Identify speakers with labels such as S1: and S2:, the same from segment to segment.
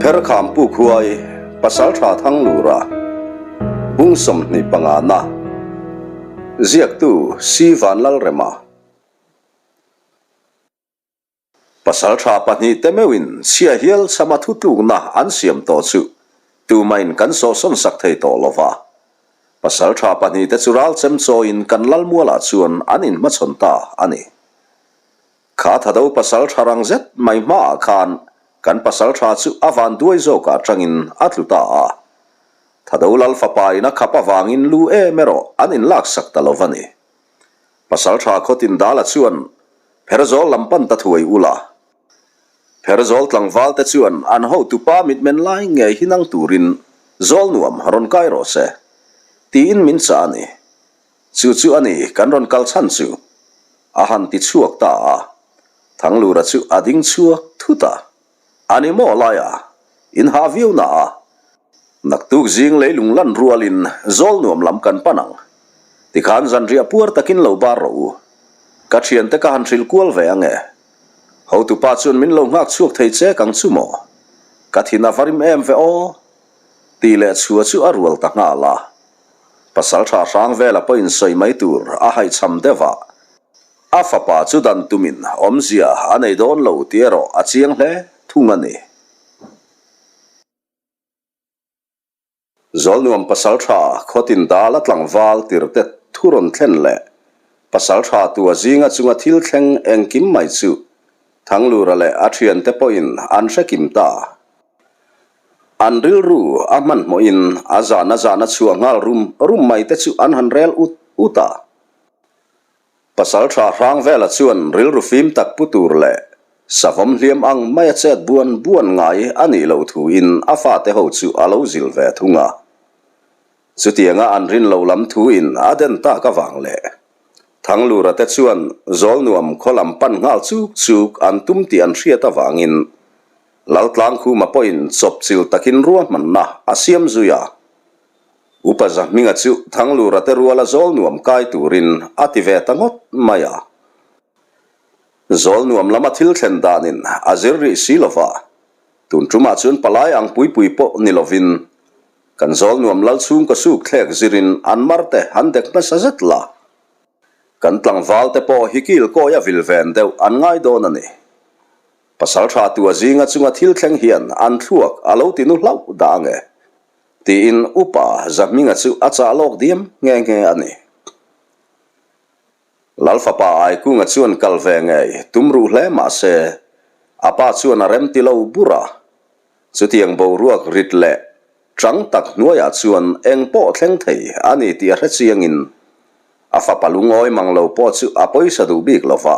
S1: Pherkham Puk Huai, Pasaltha Thanglura, Bung 25 na, Ziaktu Si Vanlalrema. Pasaltha pahnihte meuhin chhia hial chhama thutlukna an siam tawh chu tumahin kan sawhsawn sak thei tawh lo va. Pasaltha pahnihte chu ral chem chawiin kan Lalmualah chuan an inhmachhawn ta a ni. Kha Thado pasal tha rang zet mai hmaah khan kan pasal tha chu a van duai zawkah atangin a tlu ta a. Thado lal fapa in a khap avangin lu em erawh an inlaksak ta lo va ni. Pasal tha khawtin Dala chuan Pherzawl lam pan ta thuai ula. Pherzawl tlangval te chuan an hotupa mitmen lai ngei hi nang turin zawl nuam rawn kai rawh se tiin min chah a ni. Chu chu a ni kan rawn kal chhan chu, a han ti chhuak ta a. Thanglura chu a ding chhuak thut a. A ni maw laia in hah viau na a, naktuk zing leilung lan rualin zawl nuam lam kan pan ang. Tikhan zanriah puar takin lo bar rawh u. Ka thiante ka han hrilh kual ve ange. Hotupa chuan min lo nghak chhuak thei che kang chu maw? Ka thin a va rim em ve aw? Tih leh chhua chu a rual ta nghal a. Pasalṭha hrang vela pawhin sawi mai tur a haihchham deuh a, a fapa chu dan tumin awmzia a nei dawn lo tih erawh a chiang hle thung a ni. Zawlnuam pasalṭha khawtin dala tlangval tirte thu rawn thlen leh pasalṭha tua zinga chunga thil thleng engkim mai chu Thanglura leh a ṭhiante pawhin an hre kim ta. An rilru a hmanhmawhin a zan a zan a chhuah nghal rum rum mai te chu an han rel ut ut a. Pasalṭha hrang vela chuan rilru fim tak pu tur leh savawm hliam ang mai a chet buan buan ngai a nih loh thuin a fate ho chu a lo zil ve thung a. Chutianga an rin lo lam thuin a den tak avang leh Thanglura te chuan Zawlnuam khaw lam pan nghal chuk chuk an tum tih an hriat avangin Laltlangkhuma pawhin chawpchil takin ruahmanna a siam zui a. Upa Zahminga chu Thanglura te ruala zawl nuam kai turin a ti ve ta ngawt mai a. Zawl nuam lama thil thlen danin a zir rih si lo va, tun tumah chuan palai ang pui pui pawh ni lovin kan zawl nuam lal chhungkaw suk thlek zirin an mar te han dek hmasa zet la. Kan tlangval te pawh hi kil kawi a vil ven deuh an ngai dawn a ni. Pasalṭha tua zinga chunga thil thleng hian an thluak a lo ti nu hlauh dah ange, tiin Upa Zahminga chu a chah lawk diam nghe nghe a ni. Lalfapa Aikunga chuan kal ve ngei tum ruh hle mah se, a pa chuan a rem ti lo bur a. Chutiang boruak rit leh chang tak hnuaiah chuan eng pawh thleng thei a ni tih a hre chiangin a fapa lungawi mang lo pawh chu a pawisa duh bik lo va.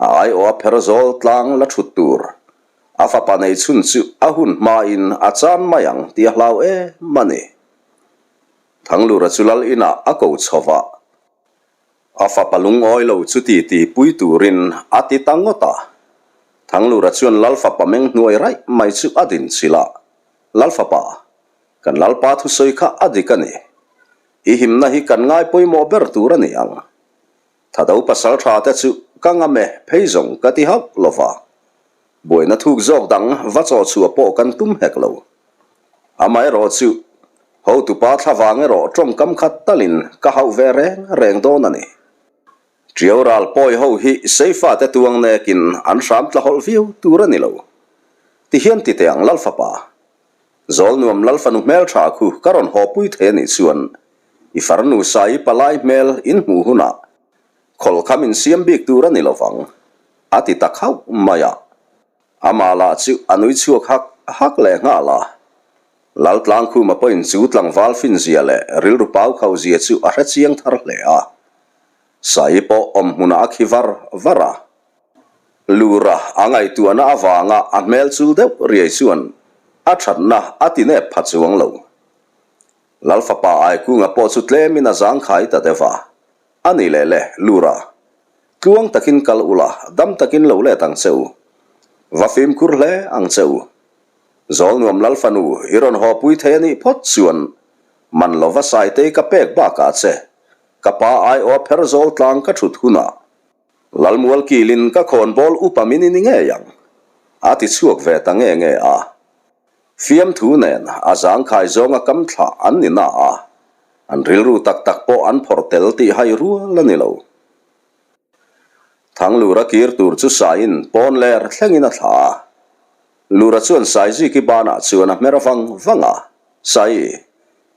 S1: A aiawh a pher zawl tlang la thut tur. A fapa nei chhun chu a hun hmain a chan mai ang tih a hlau em a ni. Thanglura chu lal inah a ko chho va. A fapa lungawi lo chu titi pui turin a ti ta ngawt a. Thanglura chuan lal fapa meng hnuai raih mai chu a din chilh a, Lal fapa, kan lalpa thusawi kha a dik a ni. I himna hi kan ngai pawimawh ber tur a ni ang. Thado pasal tha te chu ka ngam e, phei zawng ka ti hauh lo va. Buaina thuk zawk dang va chaw chhuah pawh kan tum hek lo. Amaherawh chu, hotupa thlavang erawh tawngkam khat talin ka hauh ve reng reng dawn a ni. Ṭiau ral pawi ho hi Seifa te tuang nekin an hram tla hawlh viau tur a ni lo. Tihian ti teh ang Lalfapa. Zawlnuam Lalfanu hmeltha khu ka rawn haw pui thei a nih chuan i farnu Sai palai hmel in hmuh hunah khawlh kha min siam bik tur a ni lovang, a ti ta khauh mai a. Amah lah chu a nui chhuak hak hak leh nghal a. Laltlangkhuma pawhin chu tlangval finzia leh rilru pau khauzia chu a hre chiang thar hle a. Sai pawh awm hmunah a khi var var a. Lura a ngaihtuahna avanga a hmel chul deuh riai chuan a thatna a ti nep pha chuang lo. Lalfapa Aikunga pawh chu tlemin a zangkhai ta deuh a, A ni leh le, Lura. Tluang takin kal ula, dam takin lo let ang che u. Va fimkhur hle ang che u. Zawlnuam Lalfanu i rawn haw pui thei a nih phawt chuan man lova Saitei ka pek bakah che, ka pa aiawha pher zawl tlang ka thut hunah Lalmual kilin ka khawnbawl upa min i ni ngei ang, a ti chhuak ve ta nge nge a. Fiamthu nen a zangkhai zawnga kam thlah an ni na a, an rilru tak tak pawh an phawrh tel tih hai rual a ni lo. Thanglura kir tur chu saiin pawn ler thlengin a thlah a. Lura chuan Saiziki banah chuan a hmer vang vang a, Sai,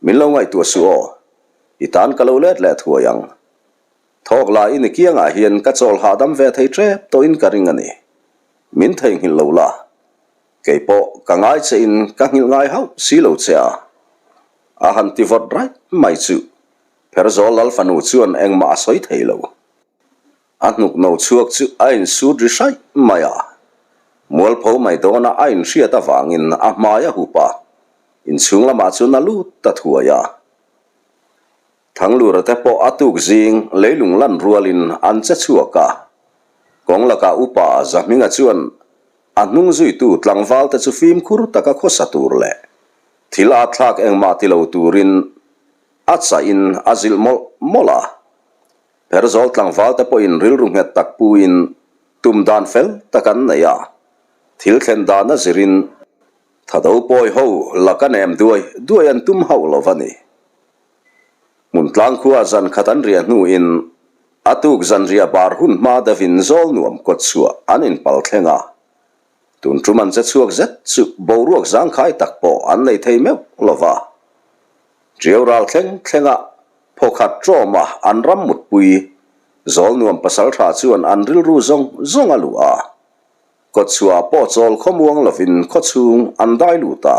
S1: min lo ngaihtuah suh aw, i tan ka lo let leh thuai ang. Thawk la i ni kiangah hian ka chawl hahdam ve thei tep tawhin ka ring a ni. Min theihnghilh lo la. Kei pawh ka ngai che in ka nghilh ngai hauh si lo che a. A han ti vawt raih mai chu. Pherzawl Lal fanu chuan engmah a sawi thei lo. A hnuk no chhuak chu a insut ri hraih mai a. Mualpho mai dawna a inhriat avangin a hmai a hup a, inchhung lamah chuan a lut ta thuai a. Thanglura te pawh a tuk zing leilung lan rualin an che chhuak a. Kawng lakah upa Zahminga chuan a hnung zuitu tlangval te chu fimkhur taka khawsa tur leh thil at thlak engmah ti lo turin a chahin a zilh mawlh mawlh a. Pherzawl tlangval te pawhin rilru nghet tak puin tum dan fel tak an nei a, thil thlen dan a zirin thado pawi ho laka nem duai duai an tum hauh lo va ni. Hmun tlang khua zan khat an riah hnuin a tuk zan riah bar hun hma deuhin zawl nuam kawt chhuah an inpal thleng a. Tun tum an che chhuak zet chu boruak zangkhai tak pawh an nei thei meuh lo va. Ṭiau ral thleng thlenga phawkhat ṭawma an ram mutpui zawl nuam pasalṭha chuan an rilru zawng zawng a luh a. Kawt chhuah pawh chawl khawmuang lovin khawchhung an dai lut a.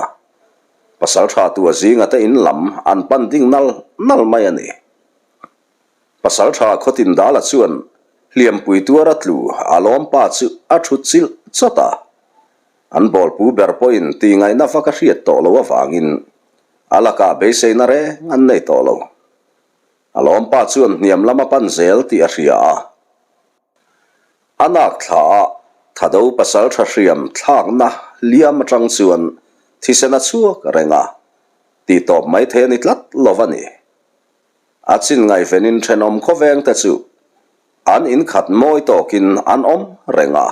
S1: Pasal tha tua zinga te in lam an pan ding nal nal mai a ni. Pasal tha khawtin dala chuan hliampui tuara tlu a lawm pa chu a thut chilh chawt a. An bawlpu ber pawhin tih ngaihna vak a hriat tawh loh avangin a lakah beiseina reng an nei tawh lo. A lawm pa chuan hniam lam a pan zel tih a hria a. A nak thla a, Thado pasal tha hriam thlakna liam atang chuan thisen a chhuak reng a, tih tawp mai thei a ni tlat lo va ni. A chin ngaihvenin thenawm khawveng te chu an inkhat mawi tawkin an awm reng a,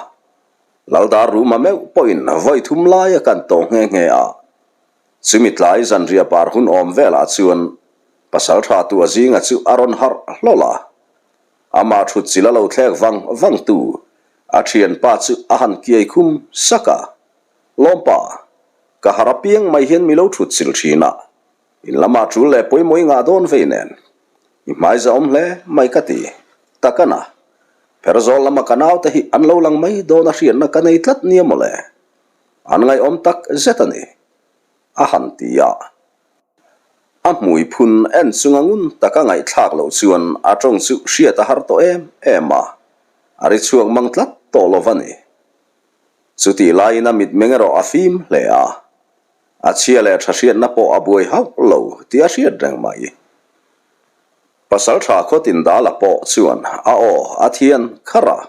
S1: Laldar Ruma meuh pawhin vawi thum lai a kan tawh nghe nghe a. Chumi tlai zanriah par hun awm velah chuan pasal tha tu a zinga chu a rawn harh hlawl a. Amah thut chil a lo thlek vang vang tu a thianpa chu a han kiai khum sak a, Lawmpa, ka har apiang mai hian mi lo thut chil thin a, in lamah tul leh pawimawh i ngah dawn vei nen, i hmai za awm hle mai ka ti tak a na. Pherzawl lama ka naute hi an lo lang mai dawn a hriatna ka nei tlat nia mawle, an ngaihawm tak zet a ni, a han ti a. A hmui phun en chunga ngun taka ngaihthlak loh chuan a tawng chu hriat a har tawh em em a, a ri chhuak mang tlat tawh lo va ni. Chutih laiin a mitmeng erawh a fim hle a, a chhia leh tha hriatna pawh a buai hauh lo tih a hriat reng mai. Pasaltha khawtin Dala pawh chuan a aw a thian kharh a,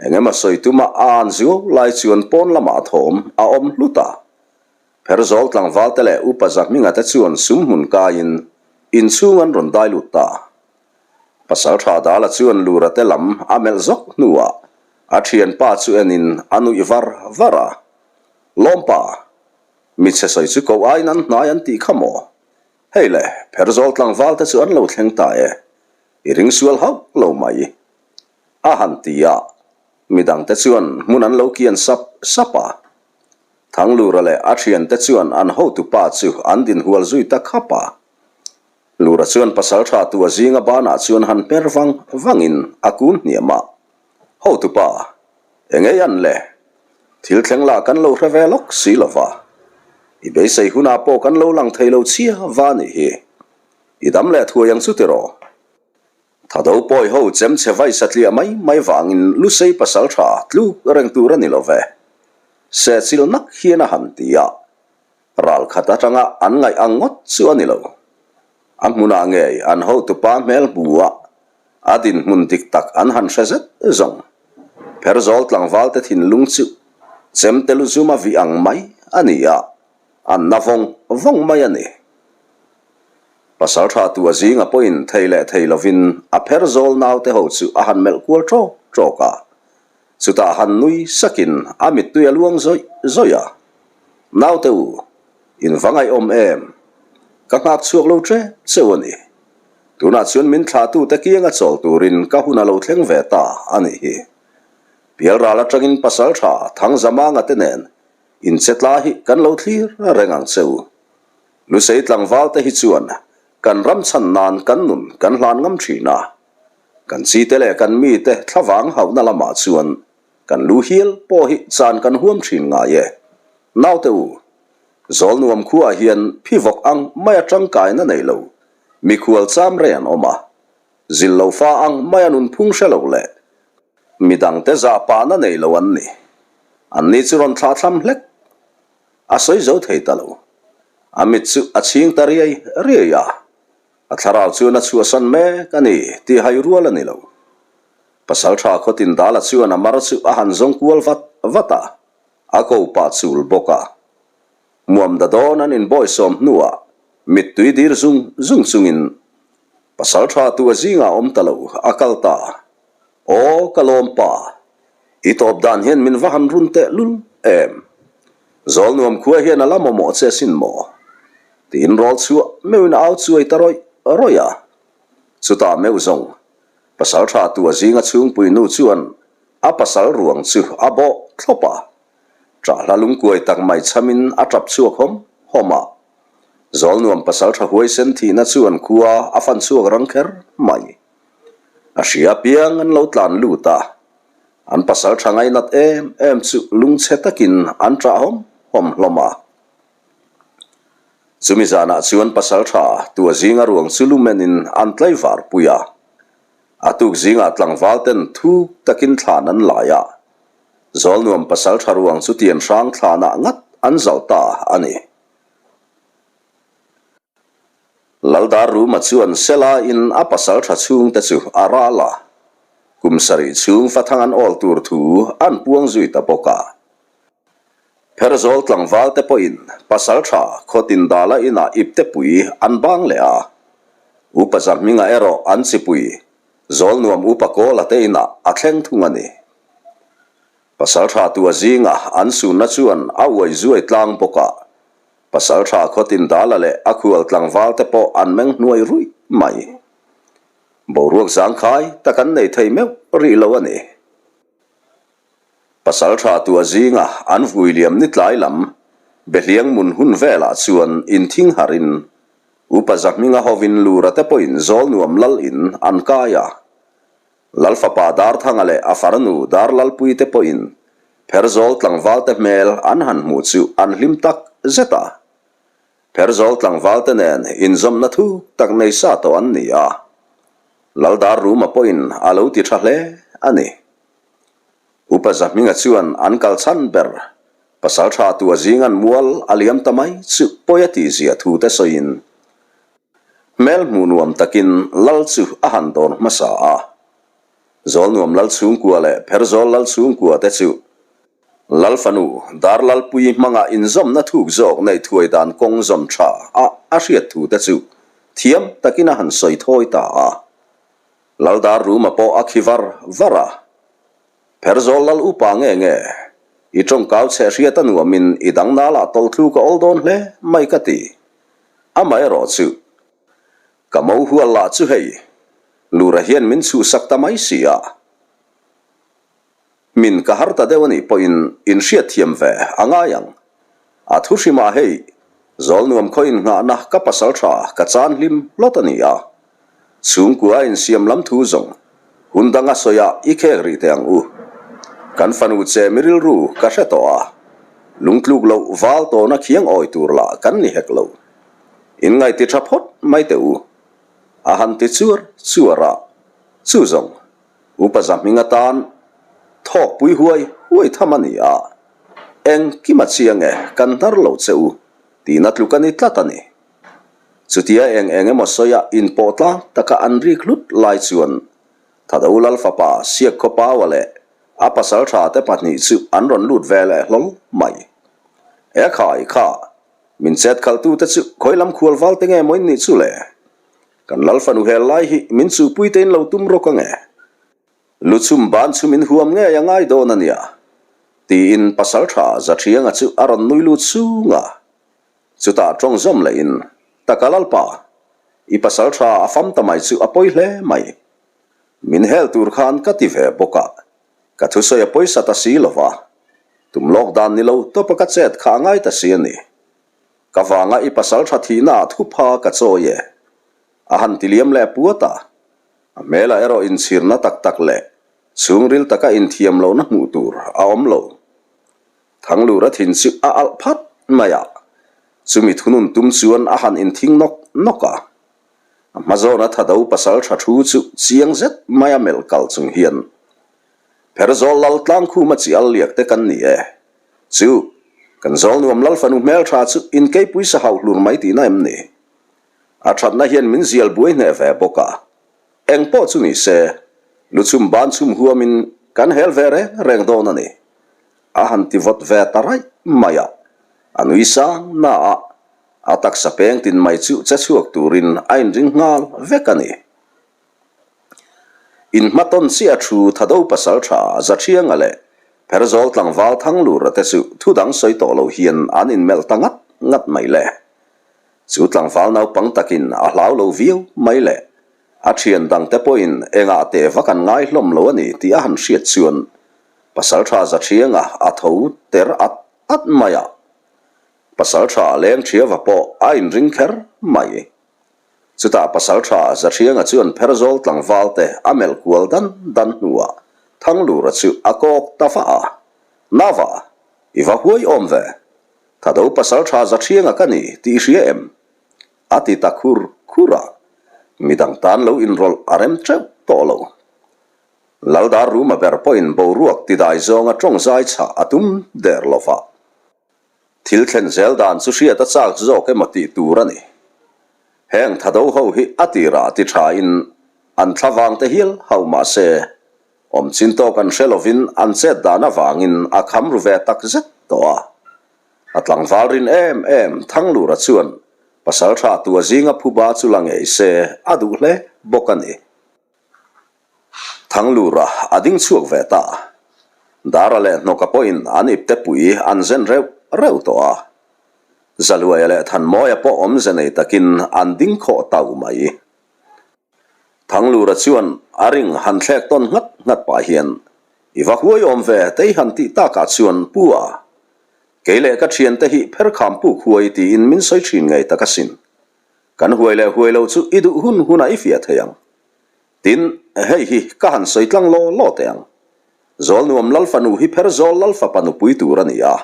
S1: eng emaw sawi tuma a an zuau lai chuan pawn lamah thawm a awm hlut a, Pherzawl tlangvalte leh Upa Zahminga te chuan sum hmun kaiin inchhung an rawn dai lut ta. Pasaltha Dala chuan Lura te lam a melh zawk hnuah a thianpa chu enin a nuih var var a. Lawmpa, mi chhe sawi chu koh aiin an hnai an tih kha maw? Hei le, Pherzawl tlangvalte chu an lo thleng ta e, i ring sual hauh lo mai. A han ti a, midangte chuan hmun an lo kian sap sap a. Thanglura leh a thiante chuan an hotupa chu an din hual zui ta khap a. Lura chuan pasal tha tu a zinga banah chuan han hmer vang vangin a kun hniam a. Hotupa, engei an le? Thil thleng lah kan lo hre ve lawk si lo va. I beisei hunah pawh kan lo lang thei lo chhia va nih hi. I dam leh thuai ang chu tiraw? Thado pawi ho chem chhe vai satliah mai mai vangin Lusei pasal tha tluk reng tur a ni lo ve. Sehchilh nak hian a han ti a, ral khat atanga an ngaih ang ngawt chu a ni lo. A hmunah ngei an hotupa hmel hmu a, a dinhmun dik tak an han hre zet zawng. Pherzawl tlangvalte thinlung chu chemte lu zuma vih ang mai a ni a, an na vawng vawng mai a ni. Pasal tha tu a zinga pawhin thei leh thei lovin a pher zawl naute ho chu a han melh kual ṭawk ṭawk a. Chutah han nui sakin a mittui a luang zawih zawih a. Naute u! In va ngaihawm em? Ka nghak chhuak lo ṭep cheu a ni. Tunah chuan min thlahtute kianga chawl turin ka hun a lo thleng ve ta a nih hi. Pialral aṭangin pasalṭha Thangzamanga te nen inchetla hi kan lo thlir reng ang che u. Lusei tlangval te hi chuan kan ram chhan nan kan nun kan hlan ngam ṭhin a. Kan chite leh kan mite thlavang hauhna lamah chuan kan lu hial pawh hi chan kan huam ṭhin ngai e. Naute u, Zawlnuam khuaah hian phivawk ang maia ṭangkaina nei lo mikhual cham rei an awm a, zil lo fa ang maia nunphung hre lo leh midangte zahpahna nei lo an ni. Anni chu rawn thlahthlam hlek a sawi zo thei ta lo. A mit chu a chhing ta riai riai a, a thlarau chuan a chhuahsan mek a ni tih hai rual a ni lo. Pasalṭha khawtin Dala chuan a mar chu a han zawng kual vat vat a, a ko pah chul bawk a. Muamda dawn an inbawisawm hnuah mittui dir zung zung chungin pasalṭha tu a zingah awm ta lo a kal ta. Aw ka lawm pa, i tawp dan hian min va han run teh lul em? Zawlnuam khua hian a la mawmawh che sin maw? Tiin rawl chhuah meuhin a au chuai ta rawih rawih a. Chutah meuh zawng pasalṭha tu a zinga chhungpui nu chuan a pasal ruang chu a bawh thlawp a. Ṭahla lungkuai tak mai chhamin a ṭap chhuak hawm hawm a. Zawlnuam pasalṭha huaisen thihna chuan khua a fan chhuak rang kher mai. A hria piang an lo tlan lut a, an pasal tha ngainat em em chu lungchhe takin an ṭah hawm hawm hlawm a. Chumi zanah chuan pasal tha tua zinga ruang chu lumenin an tlaivar pui a, a tuk zingah tlangval ten thuk takin thlan an lai a, Zawlnuam pasal tha ruang chu tian hrang thlanah ngat an zalh ta a ni. Laldar Ruma chuan Sela-in a pasal tha chhungte chu a ral a, kum sarih chhung fathang an awl tur thu an puang zui ta bawk a. Pherzawl tlangval te pawhin pasal tha khawtin dala inah iptepui an bang leh a, Upa Zahminga erawh an chipui Zawlnuam Upa Kawla te inah a thleng thung a ni. Pasal tha tua zinga an sunna chuan a uai zuai tlang bawk a, Pasalṭha khawtin Dala leh a khual tlangval te pawh an meng hnuai ruih mai. Boruak zangkhai tak an nei thei meuh rih lo a ni. Pasalṭha tua zinga an vui liam ni tlai lam Behliang mun hun velah chuan inthing harin Upa Zahminga hovin Lura te pawhin Zawlnuam lal in an kai a. Lal fapa Darthanga leh a farnu Darlalpui te pawhin Pherzawl tlangvalte hmel an han hmuh chu an hlim tak zet a. Pherzawl tlangvalte nen inzawmna thu tak nei sa tawh an ni a. Lal Darruma pawhin a lo ti tha hle a ni. Upa Zahminga chuan an kal chhan ber Pasaltha tua zingan mual a liam ta mai chu pawi a tihzia thu te sawiin Hmel hmuh nuam takin Lal chu a han dawr hmasa a. Zawlnuam Lal chhungkua leh Pherzawl Lal chhungkua te chu Lal fanu Darlalpui hmanga inzawmna thuk zawk neih thuai dan kawng zawm tha a a hriat thu te chu thiam takin a han sawi thawi ta a. Lal Darruma pawh a khi var var a. Pherzawl Lal upa nge nge, i tawngkau chhe hriat a nuamin i dang nalah tawlthluk a awl dawn hle mai ka ti. Amaherawh chu, ka mo hual lah chu hei, Lura hian min chhuhsak ta mai si a. Min ka har ta deuh a nih pawhin in hriatthiam ve a ngai ang. A thu hrimah hei, Zawlnuam khaw innghahna ka pasal tha ka chan hlim hlawt a ni a. Chhungkua insiam lam thu zawng hun danga sawiah i khek rih teh ang u. Kan fanu che mi rilru ka hre tawh a, lungtluk loh val tawna khiang awi tur lah kan ni hek lo. In ngaihti tha phawt mai teh u. A han ti chuar chuar a, chu zawng Upa Zahming atan thawkpui huai huai tham a ni a, engkim a chiang e, kan hnar lo che u tihna tluk a ni tlat a ni. Chutia eng eng emaw sawiah inpawh tlang taka an rik hlut lai chuan Thado Lal fapa Siakkhawpaua leh a pasal tha te pahnih chu an rawn lut ve leh hlawl mai. E khai kha, min chet khalhtute chu khawi lam khual val te nge maw in nih chu le? Kan Lal fanu hel lai hi min chuhpui te in lo tum rawk ange. Lu chhum ban chu min huam ngei a ngai dawn a nia, tiin pasal tha Zathianga chu a rawn nui lut sung a. Chutah ṭawng zawm lehin, Taka Lalpa, i pasal ṭha a fam ta mai chu a pawi hle mai. Min hel tur khan ka ti ve bawk a, ka thusawi a pawisa ta si lo va, tum lawk dan ni lo tawpa ka chet kha a ngai ta si a ni. Ka vanga i pasal ṭha thihnaah thupha ka chawi e. A han ti liam leh puat a, a hmelah erawh inchhirna tak tak leh chhungril taka inthiam lohna hmuh tur a awm lo. Thanglura thin chu a alh phat mai a, chumi thunun tum chuan a han inthing nawk nawk a. A hmazawna Thado pasal tha thu chu chiang zet mai a melh kal chung hian, Pherzawl lal tlangkhuma chi al liak te kan ni e. Chu, kan zawl nuam lal fanu hmeltha chu inkeipui sa hauh hlur mai tihna em ni? A thatna hian min zial buai hneh ve bawk a. Eng pawh chu ni se, luchhum ban chhum huamin kan hel ve reng reng dawn a ni. A han ti vawt ve ta raih mai a, a nui sang na a, a taksa peng tin mai chu che chhuak turin a inring nghal vek a ni. Inhmatawn chiah thu Thado pasal tha Zathianga leh Pherzawl tlangval Thanglura te chu thu dang sawi tawh lo hian an inmelh ta ngat ngat mai le. Chu tlangval naupang takin a hlau lo viau mai le. A thian dangte pawhin engah teh vak an ngai hlawm lo a ni tih a han hriat chuan pasal tha Zathianga a tho ter at at mai a. Pasal tha Lengthiava pawh a inring kher mai. Chutah Pasalṭha Zahrianga chuan Pherzawl tlangvalte a melh kual dan dan hnuah Thanglura chu a kawk ta vah a, Nava, i va huai awm ve. Thado Pasalṭha Zahrianga ka ni tih i hria em? a ti ta khur khur a, midang tan lo inrawlh a rem teuh tawh lo. Laldar Ruma ber pawhin boruak tidai zawnga ṭawngzai chhah a tum der lo va. Thil thlen zel dan chu hriat a chak zawk emaw tih tur a ni. Heng thado ho hi a tirah ti thain an thlavang te hial hauh mah se, awm chin tawk an hre lovin an chet dan avangin a kham ru ve tak zet tawh a. A tlangval rin em em Thanglura chuan pasaltha tua zinga phuba chu la ngei se a duh hle bawk a ni. Thanglura a ding chhuak ve ta. Dara leh Hnawka pawhin an ipte pui an zen reuh reuh tawh a. Zaluaia leh Thanmawia pawh awmze nei takin an ding khawh tau mai. Thanglura chuan a ring han thlek tawn nghat nghat pah hian, I va huai awm ve tei han tih takah chuan pu a, kei leh ka thiante hi pherkham puk huai tiin min sawi thin ngei tak asin. Kan huai leh huai lo chu i duh hun hunah i fiah thei ang. Tin, hei hi ka han sawi tlang law law teh ang. Zawlnuam Lalfanu hi Pherzawl Lalfapa nupui tur a ni a.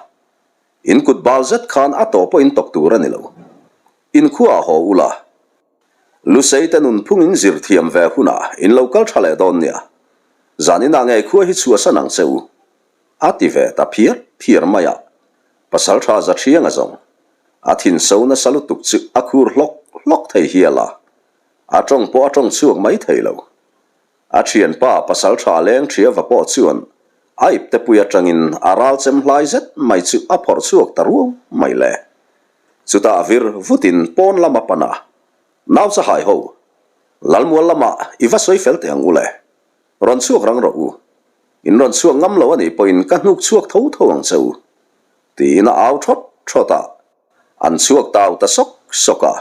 S1: In kut bal zet khan a tawh pawh in tawk tur a ni lo. In khuaah haw ula. Lusei te nunphung in zir thiam ve hunah in lo kal tha leh dawn nia. Zaninah ngei khua hi chhuahsan ang che u. A ti ve ta phiar phiar mai a. Pasaltha Zathianga zawng a thin so nasa lutuk chu a khur hlawk hlawk thei hial a. A tawng pawh a tawng chhuak mai thei lo. A thianpa pasal tha leng thiava pawh chuan a iptepui atangin a ral chem hlai zet mai chu a phawrh chhuak ta ruau mai le. Chutah vir vutin pawn lama pan a, Nau chahai ho, Lalmual lamah i va sawi fel teh ang u le. Rawn chhuak rang rawh u. In rawn chhuak ngam lo a nih pawhin ka hnuk chhuak tho tho ang che u. Tiin a au thawt thawt a. An chhuak tau ta sawk sawk a.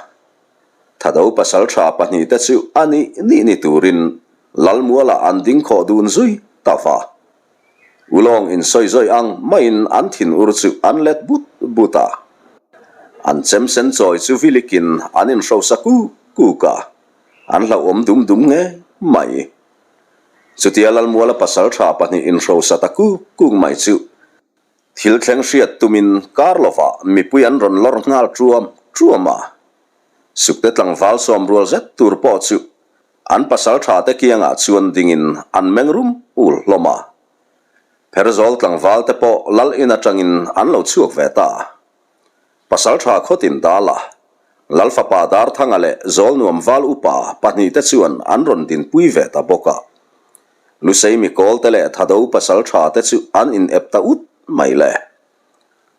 S1: Thado pasal tha pahnihte chu a nih nih ni turin Lalmualah an ding khawh dun zui ta va. Ulawng insawi zawi ang maiin an thin ur chu an let but but a. An chem sen chawi chu vilikin an inhrosa kuk kuk a, an hlauhawm dum dum ngei mai. Chutia Lalmuala pasal tha pahnih inhrosa ta kuk kuk mai chu Thil thleng hriat tumin kar lovah mipui an rawn lawr nghal ṭuam ṭuam a. Sukte tlangval sawm rual zet tur pawh chu an pasal ṭhate kiangah chuan dingin an meng rum ul hlawm a. Pherzawl tlangvalte pawh lal in aṭangin an lo chhuak ve ta. Pasal ṭha khawtin Dala, Lal fapa Darthanga leh Zawlnuam val upa pahnihte chuan an rawn dinpui ve ta bawk a. Lusei mikawlte leh Thado pasalṭha te chu an in ep ta ut mai le.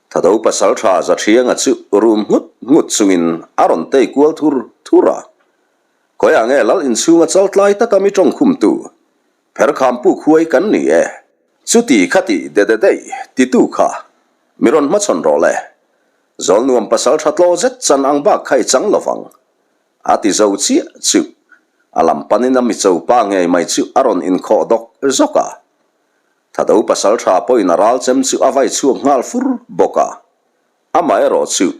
S1: Thado pasalṭha Zathianga chu rum nghut nghut chungin a rawn tei kual thur thur a. Khawiah nge Lal inchhunga chaltlai taka mi tawngkhumtu Pherkham puk huai kan ni e. Chuti khati de de dei titu kha mi rawn hmachhawn rawh le. Zawlnuam pasalṭha tlaw zet chan ang bak kha i chang lovang, a ti zo chiah chu a lam panin a micho pa ngei mai chu a rawn inkhawh dawk zawk a. Thado pasalṭha pawhin a ral chem chu a vai chhuak nghal fur bawk a, amaherawh chu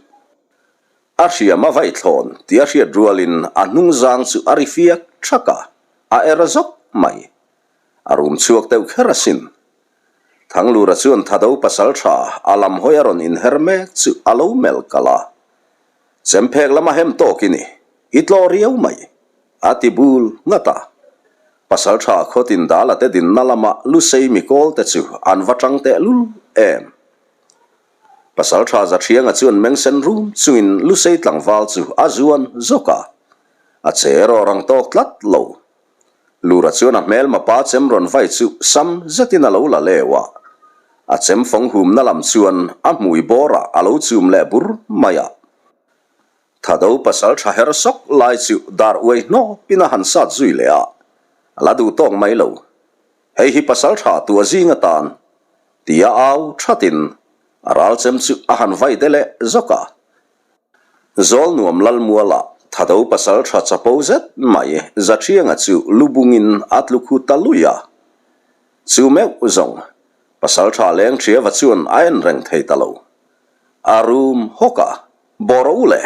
S1: a hriam a vai thlawn tih a hriat rualin a hnungzang chu a ri fiak ṭhak a, a er zawk mai. A rum chhuak deuh kher asin. Thanglura chuan Thado pasal tha a lam hawi a rawn inher mek chu a lo melh kalh a. Chemphek lama hem tawk i ni, i tlaw riau mai, a ti bul nghat a. Pasal tha khawtin Dala te dinna lama Lusei mikawl te chu an va tang tehlul em. Pasal tha Zathianga chuan mengsen rum chungin Lusei tlangval chu a zuan zawk a, a che erawh rang tawk tlat lo. Lura chuan a hmelma pa chem rawn vai chu sam zetin a lo la leu a, a chem fawng humna lam chuan a hmui bawrah a lo chum leh bur mai a. Thado pasal tha her sawk lai chu dar uai hnawpin a han sat zui leh a, a la duh tawk mai lo. Hei hi pasal tha tua zing atan tia au thatin a ral chem chu a han vai de leh zawk a. Zawlnuam Lalmuala Thado pasal tha chapo zet mai Zathianga chu lu bungin a tlu khu ta lui a. Chu meuh zawng pasal tha leng Thiava chuan a en reng thei ta lo. A rum hawk a, Bawr u le!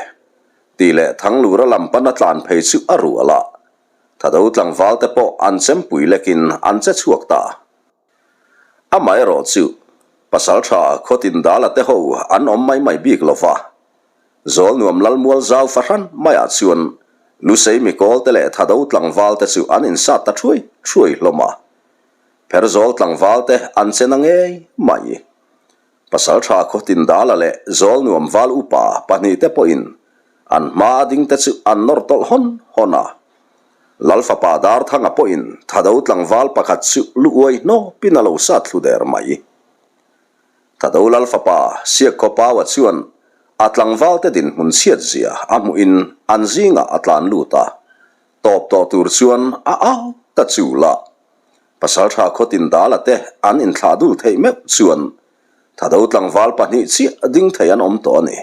S1: tih leh Thanglura lam pana tlan phei chu a rual a. Thado tlangval te pawh an chempui lekin an che chhuak ta. Amaherawh chu, Pasaltha Khawtindala te ho an awm mai mai bik lo va. Zawlnuam Lalmual zau fahran maiah chuan Lusei mikawl te leh Thado tlangval te chu an insat ta thuai thuai hlawm a. Pherzawl tlangval te an che na ngei mai. Pasaltha Khawtindala leh Zawlnuam Val Upa pahnihte pawhin an hma a dingte chu an nawr tawlh hawn hawn a. Lal fapa Darthanga pawhin Thado tlangval pakhat chu lu uai hnawpin a lo sat thlu der mai. Thado Lal fapa Siakkawpaua chuan a tlangvalte dinhmun chhiat zia a hmuhin an zingah a tlan lut a, tawp tawh tur chuan a au ta chul a. Pasaltha khawtin Dala te an inthlah dul theih meuh chuan Thado tlangval pahnih chiah ding thei an awm tawh a ni.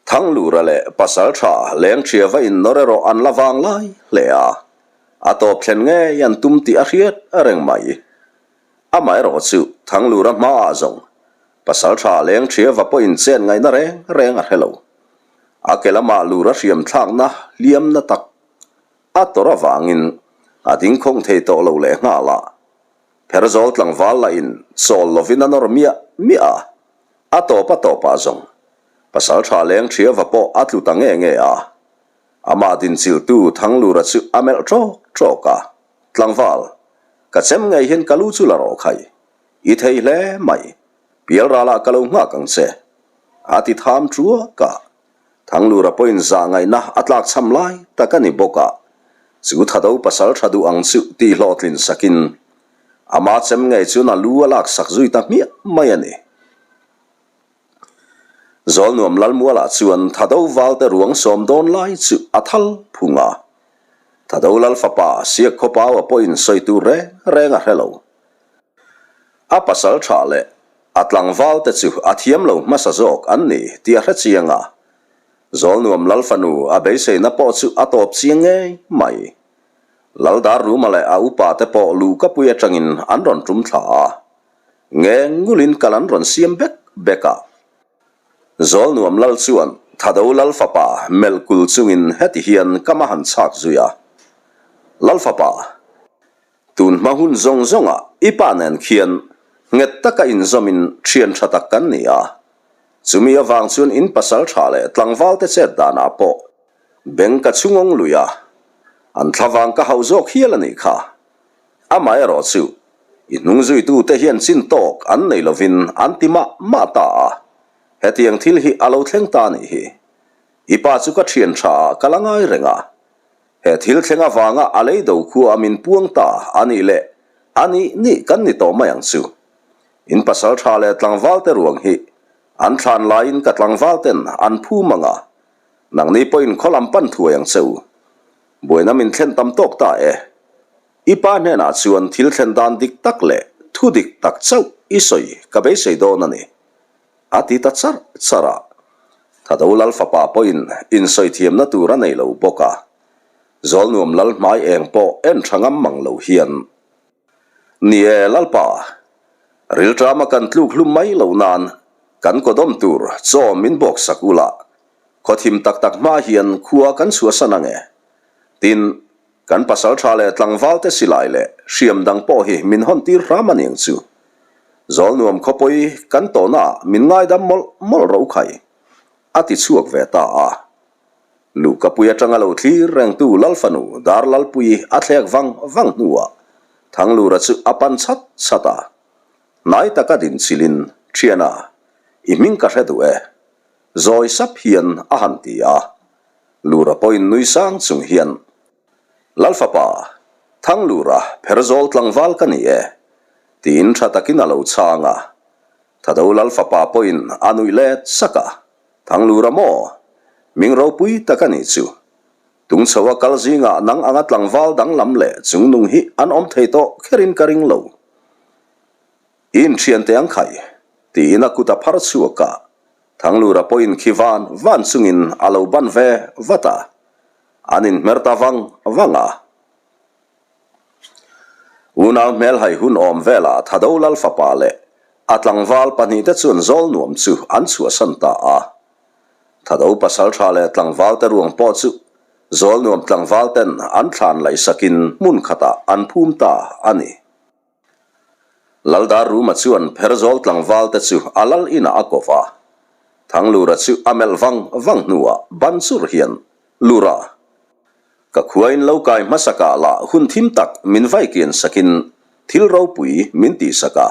S1: Thanglura leh Pasaltha Lengthia va innawr erawh an la vang lai hle a, a tawp thlen ngei an tum tih a hriat reng mai. Amaherawh chu Thanglura hmaah zawng Pasaltha Lengthia va pawhin chen ngaihna reng reng a hre lo. A ke lamah lura hriam thlakna hliamna tak a tawrh avangin a ding khawng thei tawh lo leh nghal a, Pherzawl tlangval lahin chawl lovin a nawr miah miah a. A tawp a tawpah zawng pasal tha leng Thiava pawh a tlu ta nge nge a. Amah dinchilhtu Thanglura chu a melh ṭawk ṭawk a, Tlangval, ka chem ngei hian ka lu chu la rawh khai. I thei hle mai, pialralah ka lo nghak ang che. A ti tham ṭuak a. Thanglura pawhin zah ngaihna a tlakchham lai tak a ni bawk a, chu Thado pasal tha duh ang chu tih hlawhtlin sakin Ama chem ngei chuan a lu a laksak zui ta hmiah mai a ni. Zawlnuam Lalmualah chuan Thado Valte ruang sawm dawn lai chu a thal phung a. Thado Lal fapa Siakkhawpaua pawhin sawi tur reng reng a hre lo. A pasal tha leh a tlangvalte chu a thiam lo hmasa zawk an ni tih a hre chiang a. Zawlnuam Lal fanu a beiseina pawh chu a tawp chiang ngei mai. Laldarruma leh a upa te pawh luhkapui atangin an rawn tum thla a, nge ngulin kal an rawn siam bek bek a. Zawlnuam lal chuan Thado lal fapa melh kul chungin heti hian ka ma han chhak zui a, Lal fapa, tun hma hun zawng zawngah i pa nen khian nghet taka inzawmin thian tha tak kan ni a, chumi avang chuan in pasal tha leh tlangvalte chet danah pawh Beng ka chhungawng lui a, an thlavang ka hauh zawk hial a nih kha. Amaherawh chu, i hnung zuitute hian chin tawk an nei lovin an ti mah mah ta a, hetiang thil hi a lo thleng ta a nih hi. I pa chu ka thian tha ah ka la ngai reng a, he thil thleng avanga a lei do khua a min puang ta a nih leh a nih nih kan ni tawh mai ang chu. In pasal tha leh tlangval te ruang hi an thlan laiin ka tlangval ten an phum ang a, Nangni pawhin khaw lam pan thuai ang che u. Buaina min thlen tam tawk ta e. I pa hnenah chuan thil thlen dan dik tak leh thu dik tak chauh i sawi ka beisei dawn a ni. A ti ta charh charh a. Thado Lal fapa pawhin insawi thiamna tur a nei lo bawk a. Zawlnuam Lal hmai eng pawh en tha ngam mang lo hian, Ni e Lalpa, rilṭama kan tluk hlum mai lo nan kan kawdawm tur chaw min bawk sak ula, khawthim tak tak hma hian khua kan chhuahsan ang e. Tin, Kan pasal tha leh tlangval te silai leh hriam dang pawh hi min hawn tir hram a niang chu. Zawlnuam khawpawi kan tawhna ah min ngaidam mawlh mawlh ro khai. A ti chhuak ve ta a. Luhkapui atanga lo thlir rengtu Lalfanu Darlalpuii a thlek vang vang hnuah Thanglura chu a pan chat chat a. Hnai taka din chilin, Thiana, i hming ka hre duh e. Zawi sap hian a han ti a. Lura pawhin nui sang chung hian, Lalfapa, Thanglura Pherzawl tlangval ka ni e, tiin tha takin a lo chhang a. Thado Lalfapa pawhin a nuih let sak a, Thanglura maw? Ming ropui tak a nih chu. Tungchho a kal zingah nang anga tlangval danglam leh chungnung hi an awm thei tawh kherin ka ring lo. I inthiante ang khai, tiin a kut a phar chhuak a. Thanglura pawhin khi van van chungin a lo ban ve vat a, an inhmer ta vang vang a. Unau hmelhai hun awm velah Thado Lal fapa leh a tlangval pahnihte chuan zawl nuam chu an chhuahsan ta a. Thado pasal tha leh tlangvalte ruang pawh chu zawl nuam tlangvalten an thlan laihsakin hmun khatah an phum ta a ni. Laldar Ruma chuan Pherzawl tlangval te chu a lal inah a ko va. Thanglura chu a melh vang vang hnuah ban churh hian, Lura, ka khuain lo kai hmasakah lah hun thim tak min vai kian sakin thil ropui min tihsak a.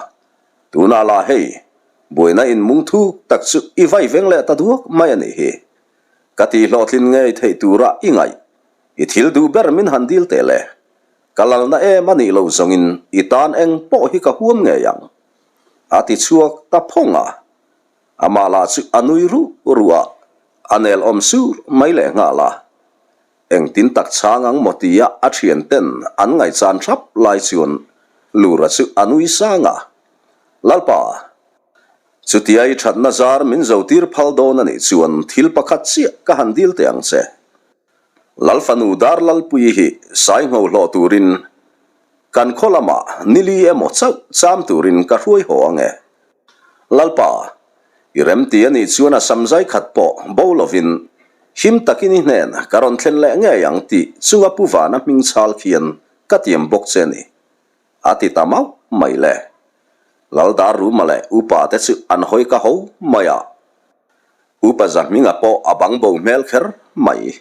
S1: Tunah lah hei, buaina in mung thuk tak chu i vai veng leh ta duak mai a nih hi. Ka tihhlawhtlin ngei theih tura i ngaih, i thil duh ber min han dil teh le. Ka lalna em a nih lo zawngin i tan eng pawh hi ka huam ngei ang, a ti chhuak ta phawng a. Amah lah chu a nui ruh ruh a, a nel awm sur mai leh nghal a. Engtin tak chhang ang maw tia a thian ten an ngaihchan thap lai chuan Lura chu a nui sang a. Lalpa, chutia i thatna zar min zo tir phal dawn a nih chuan thil pakhat chiah ka han dil teh ang che. Lalfanu Darlalpuii hi Saingho hlawh turin kan khaw lamah nili emaw chauh cham turin ka hruai haw ang e. Lalpa, i remti a nih chuan a samzai khat pawh bo lovin him takin i hnen ka rawn thlen leh ngei ang tih chunga Pu Vana hming chhal khian ka tiam bawk che ni. A ti ta mauh mai le. Lal Darruma leh upa te chu an hawi ka ho mai a. Upa Zahminga pawh a bang bo hmel kher mai.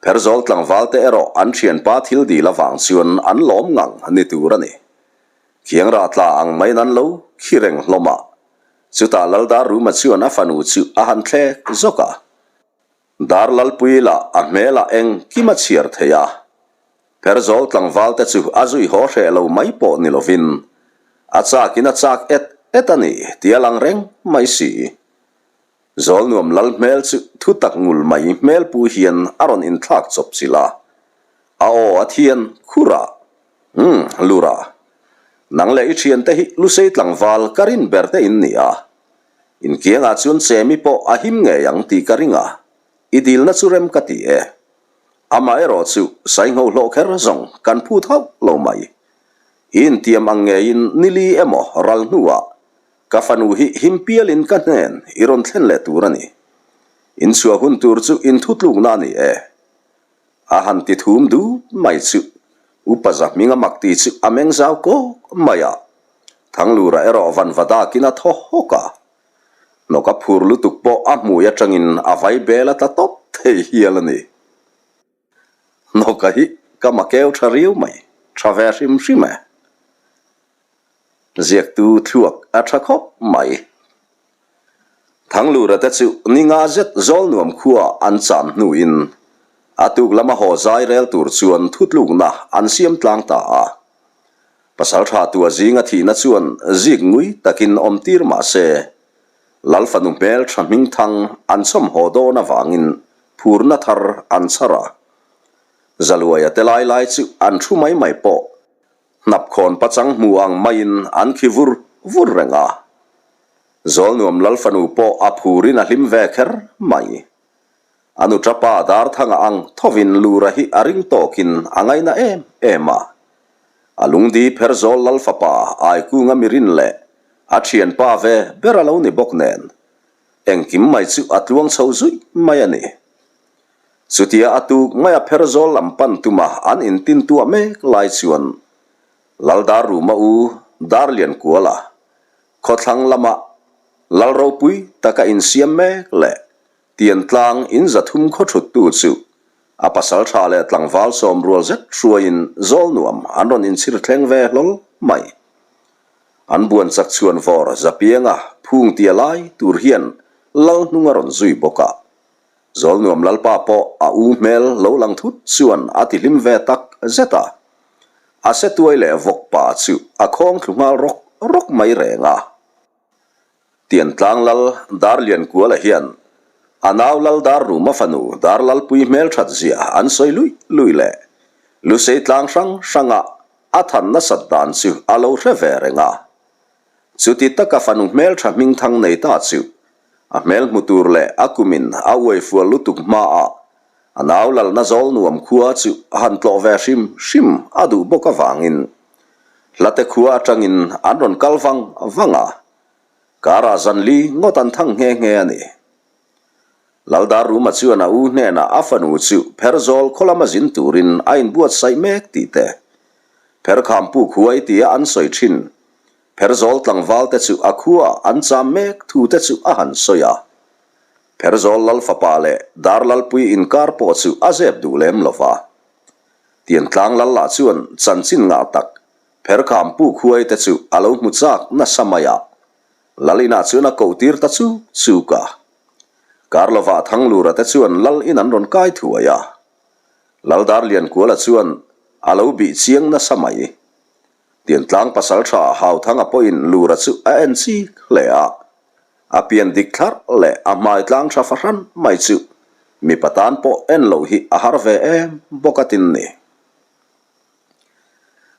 S1: Pherzawl tlangval te erawh an thianpa thil dil avang chuan an lawm ngang ni tur a ni. Khiangrah tla ang maiin an lo khi reng hlawm a. Chutah Laldarruma chuan a fanu chu a han thlek zawk a. Darlalpui lah a hmelah engkim a chhiar thei a. Pherzawl tlangval te chu a zui haw hreh lo mai pawh ni lovin a chakin a chak et et a ni tih a lang reng mai si. Zawlnuam lal hmel chu thu tak ngul mai hmel pu hian a rawn inthlak chawp chilh a, a aw a thian khur a, Umm, Lura, nang leh i thiante hi Lusei tlangval ka rin ber te in ni a, inkiangah chuan Chemi pawh a him ngei ang tih ka ring a, i dilna chu rem ka ti e. Amaherawh chu Saingho hlawh kher zawng kan phut hauh lo mai. I intiam ang ngeiin nili emaw ral hnuah ka fanu hi him pialin ka hnen i rawn thlen leh tur a ni. Inchhuah hun tur chu inthutlukna a ni e. A han ti thum dut mai chu Upa Zahminga mak ti chu a meng zau kawk mai a. Thanglura erawh vanva dakin a thaw hawk a. Hnawk a phur lutuk pawh a hmui atangin a vai bel a tla tawp thei hial a ni. Hnawka hi ka makeu tha riau mai, tha ve hrim hrim e. Ziaktu thluak a tha khawp mai. Thanglura te chu ni nga zet Zawlnuam khua an cham hnuin a tuk lama haw zai rel tur chuan thutlukna an siam tlang ta a. Pasal tha tua zinga thihna chuan zik ngui takin awm tir mah se, Lal fanu hmel tha hming thang an chawm haw dawn avangin phurna thar an chhar a. Zaluaia te lai lai chu an thu mai mai pawh hnapkhawn pachang hmu ang maiin an khi vur vur reng a. Zawlnuam Lal fanu pawh a phurin a hlim ve kher mai. A nuṭapa Darthanga ang thovin Lura hi a ring tawkin a ngaina em em a. A lungdi Pherzawl Lal fapa Aikunga mirin leh a ṭhianpa ve ber a lo ni bawk nen, engkim mai chu a tluang chho zuih mai a ni. Chutia a tuk maia Pherzawl lam pan tuma an intintuah mek lai chuan Lal Darruma u Darliankuala Khawthlang lama lal ropui taka insiam mek leh Tiantlang in 300 khaw thuttu chu a pasal tha leh tlangval sawm rual zet hruaiin zawl nuam an rawn inchhir thleng ve hlawl mai. An buan chak chhuan vawr zapianga phung tia lai tur hian lal hnung a rawn zui bawk a. Zawlnuam Lalpa pawh a u hmel lo lang thut chuan a ti hlim ve tak zet a. A setuai leh vawk pa chu a khawng thlu nghal rawk rawk mai reng a. Tiantlang Lal Darliankuala hian a nau Lal Darruma fanu Darlalpui hmelthat zia an sawi luih luih leh Lusei tlang hrang hranga a than nasat dan chu a lo hre ve reng a. Chuti taka fanu hmeltha hmingthang nei ta chu a hmel hmu tur leh a kumin a uai fual lutuk hmaah a nau lalna zawl nuam khua chu a han tlawh ve hrim hrim a duh bawk avangin hlate khua atangin an rawn kal vang vang a, karah zanli ngawt an thang nghe nghe a ni. Laldarruma chuan a u hnenah a fanu chu Pherzawl khaw lama zin turin a inbuatsaih mek tih te, Pherkhampu khuai tia an sawi thin Pherzawl tlangval te chu a khuaah an cham mek thu te chu a han sawi a. Pherzawl lal fapa leh Darlalpui inkar pawh chu a zep duh lem lo va. Tiantlang lal lah chuan chanchin ngah tak Pherkhampu khuai te chu a lo hmu chak nasa mai a. Lal inah chuan a koh tir ta chuk chuk a. Karlovah Thanglura te chuan Lal in an rawn kai thuai a. Lal Darliankuala chuan a lo bih chiang nasa mai. Tiantlang pasaltha Hauthanga pawhin Lura chu a en chik hle a. A pian dik thlarh leh a hmai tlang tha fahran mai chu mipa tan pawh en loh hi a har ve em bawk a tin ni.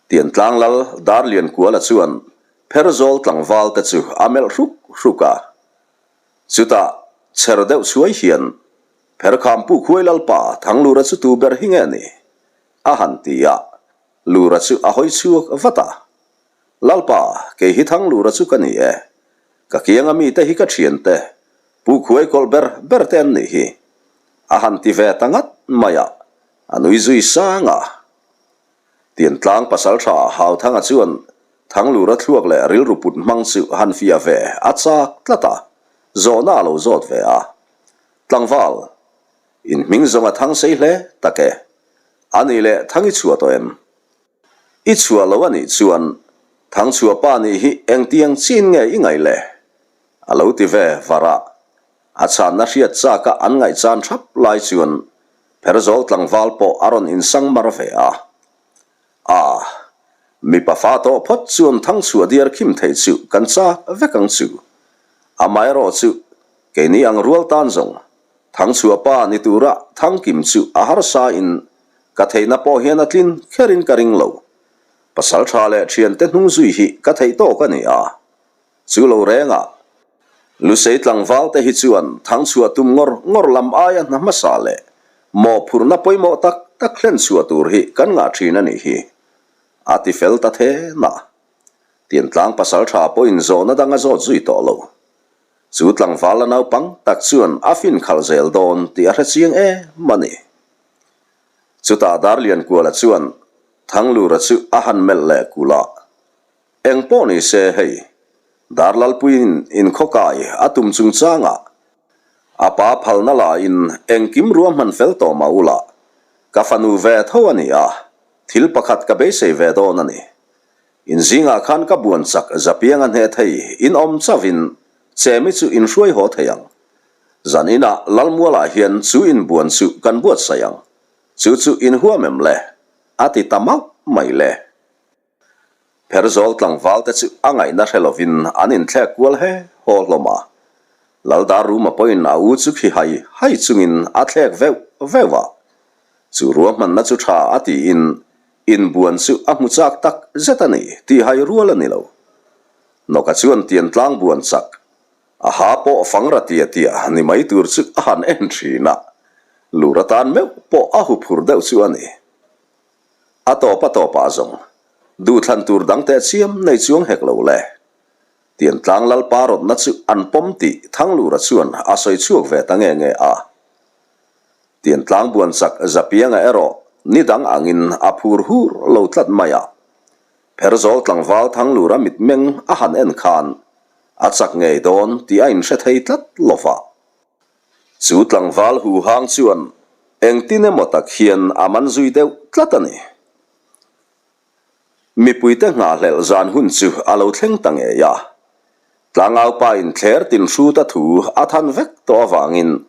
S1: Tiantlang Lal Darliankuala chuan Pherzawl tlangval te chu a melh hruk hruk a. Chutah chher deuh chhuai hian Pherkhampu khuai Lalpa Thanglura chu tu ber hi nge ni? a han ti a, Lura chu a hawi chhuak vat a. Lalpa, kei hi Thanglura chu ka ni e. Ka kianga mite hi ka thiante, Pu khuai kawlh ber ber te an nih hi. A han ti ve ta ngat mai a, a nui zui sang a. Tiantlang pasaltha Hauthanga chuan Thanglura thluak leh rilru put hmang chu han fiah ve a chak tlat a, zawhna a lo zawt ve a. Tlangval, in hming zawng a thang sei hle tak e. A nih leh Thang i chhuah tawh em? I chhuah lo a nih chuan Thangchhuah pa nih hi engtiang chin nge i ngaih le? A lo ti ve var a. A chhanna hriat chaka an ngaihchan thap lai chuan Pherzawl tlangval pawh a rawn insang mar ve a. A, mipa fa tawh phawt chuan thangchhuah diar khim thei chu kan chak vek ang chu. Amaherawh chu keini ang rual tan zawng thangchhuah pa ni tura thangkim chu a harsa in ka theihna pawh hian a tlin kherin ka ring lo. Pasal tha leh thiante hnung zui hi ka theih tawk a ni a. Chu lo rengah, Lusei tlangval te hi chuan thangchhuah tum ngawr ngawr lam aia hna hmasa leh mawhphurhna pawimawh tak tak hlen chhuah tur hi kan ngah thin a nih hi, a ti fel ta then a. Tiantlang pasal tha pawhin zawhna dang a zawt zui tawh lo. Chu tlangval la naupang tak chuan a fin khalh zel dawn tih a hre chiang em a ni. Chutah Darliankuala chuan Thanglura chu a han melh leh kulh a. Eng pawh ni se hei, Darlalpuiin inkhawkai a tum chungchangah a pa phalna lain engkim ruahman fel tawh mah ula, ka fanu ve tho a ni a, thil pakhat ka beisei ve dawn a ni. In zingah khan ka buan chak zapianga hneh thei in awm chauhin chemi chu in hruai haw thei ang. Zan inah Lalmualah hian chu inbuan chu kan buatsaih ang. Chu chu in huam em le? A ti ta mauh mai le. Pherzawl tlangval te chu a ngaihna hre lovin an inthlek kual he haw hlawm a. Laldarruma pawhin a u chu khi hai hai chungin a thlek veuh veuh a. Chu ruahmanna chu tha a tiin inbuan chu a hmu chak tak zet a ni tih hai rual a ni lo. Nawka chuan tian tlang buan chak. A ha pawh fangra tia tia ni mai tur chu a han en thin a, lur atan meuh pawh a huphur deuh chu a ni. A tawp a tawpah zawng duhthlan tur dang teh chiam nei chuang hek lo le. Tiantlang Lalpa rawtna chu an pawm tih Thanglura chuan a sawi chhuak ve ta nge nge a. Tiantlang buanchak Zapianga erawh ni dang angin a phur hur lo tlat mai a. Pherzawl tlangval Thanglura mitmeng a han en khan a chak ngei dawn tih a inhre thei tlat lo va. Chu tlangval huhang chuan engtin emaw tak hian a man zui deuh tlat a ni. Mipuite nghahhlelh zan hun chu a lo thleng ta ngei a. Tlangaupa in thler tin hruta thu a than vek tawh avangin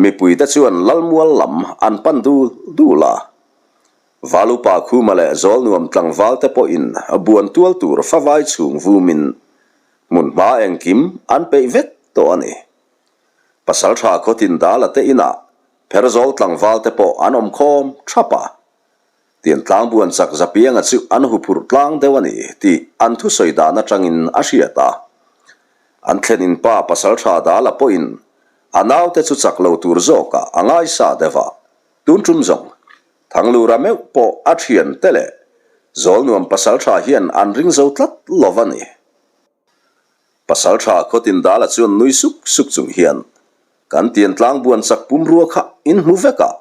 S1: mipuite chuan Lalmual lam an pan dul dul a. Valupa Khuma leh Zawlnuam tlangval te pawhin buan tual tur favai chhung vumin hmunhma engkim an peih vek tawh a ni. Pasaltha Khawtin Dala te inah Pherzawl tlangval te pawh an awm khawm thap a. Tiantlang buan chak Zapianga chu an huphurh tlang deuh a ni tih an thusawi dan atangin a hriat a. An thlen in pa Pasaltha Dala pawhin a naute chu chak lo tur zawkah a ngaisa deuh a, tun tum zawng Thanglura meuh pawh a thian te leh Zawlnuam Pasaltha hian an ring zo tlat lo a ni. Pasaltha Khawtin Dala chuan nui suk suk chung hian kan Tiantlang buan chak pumrua kha in hmu vek a,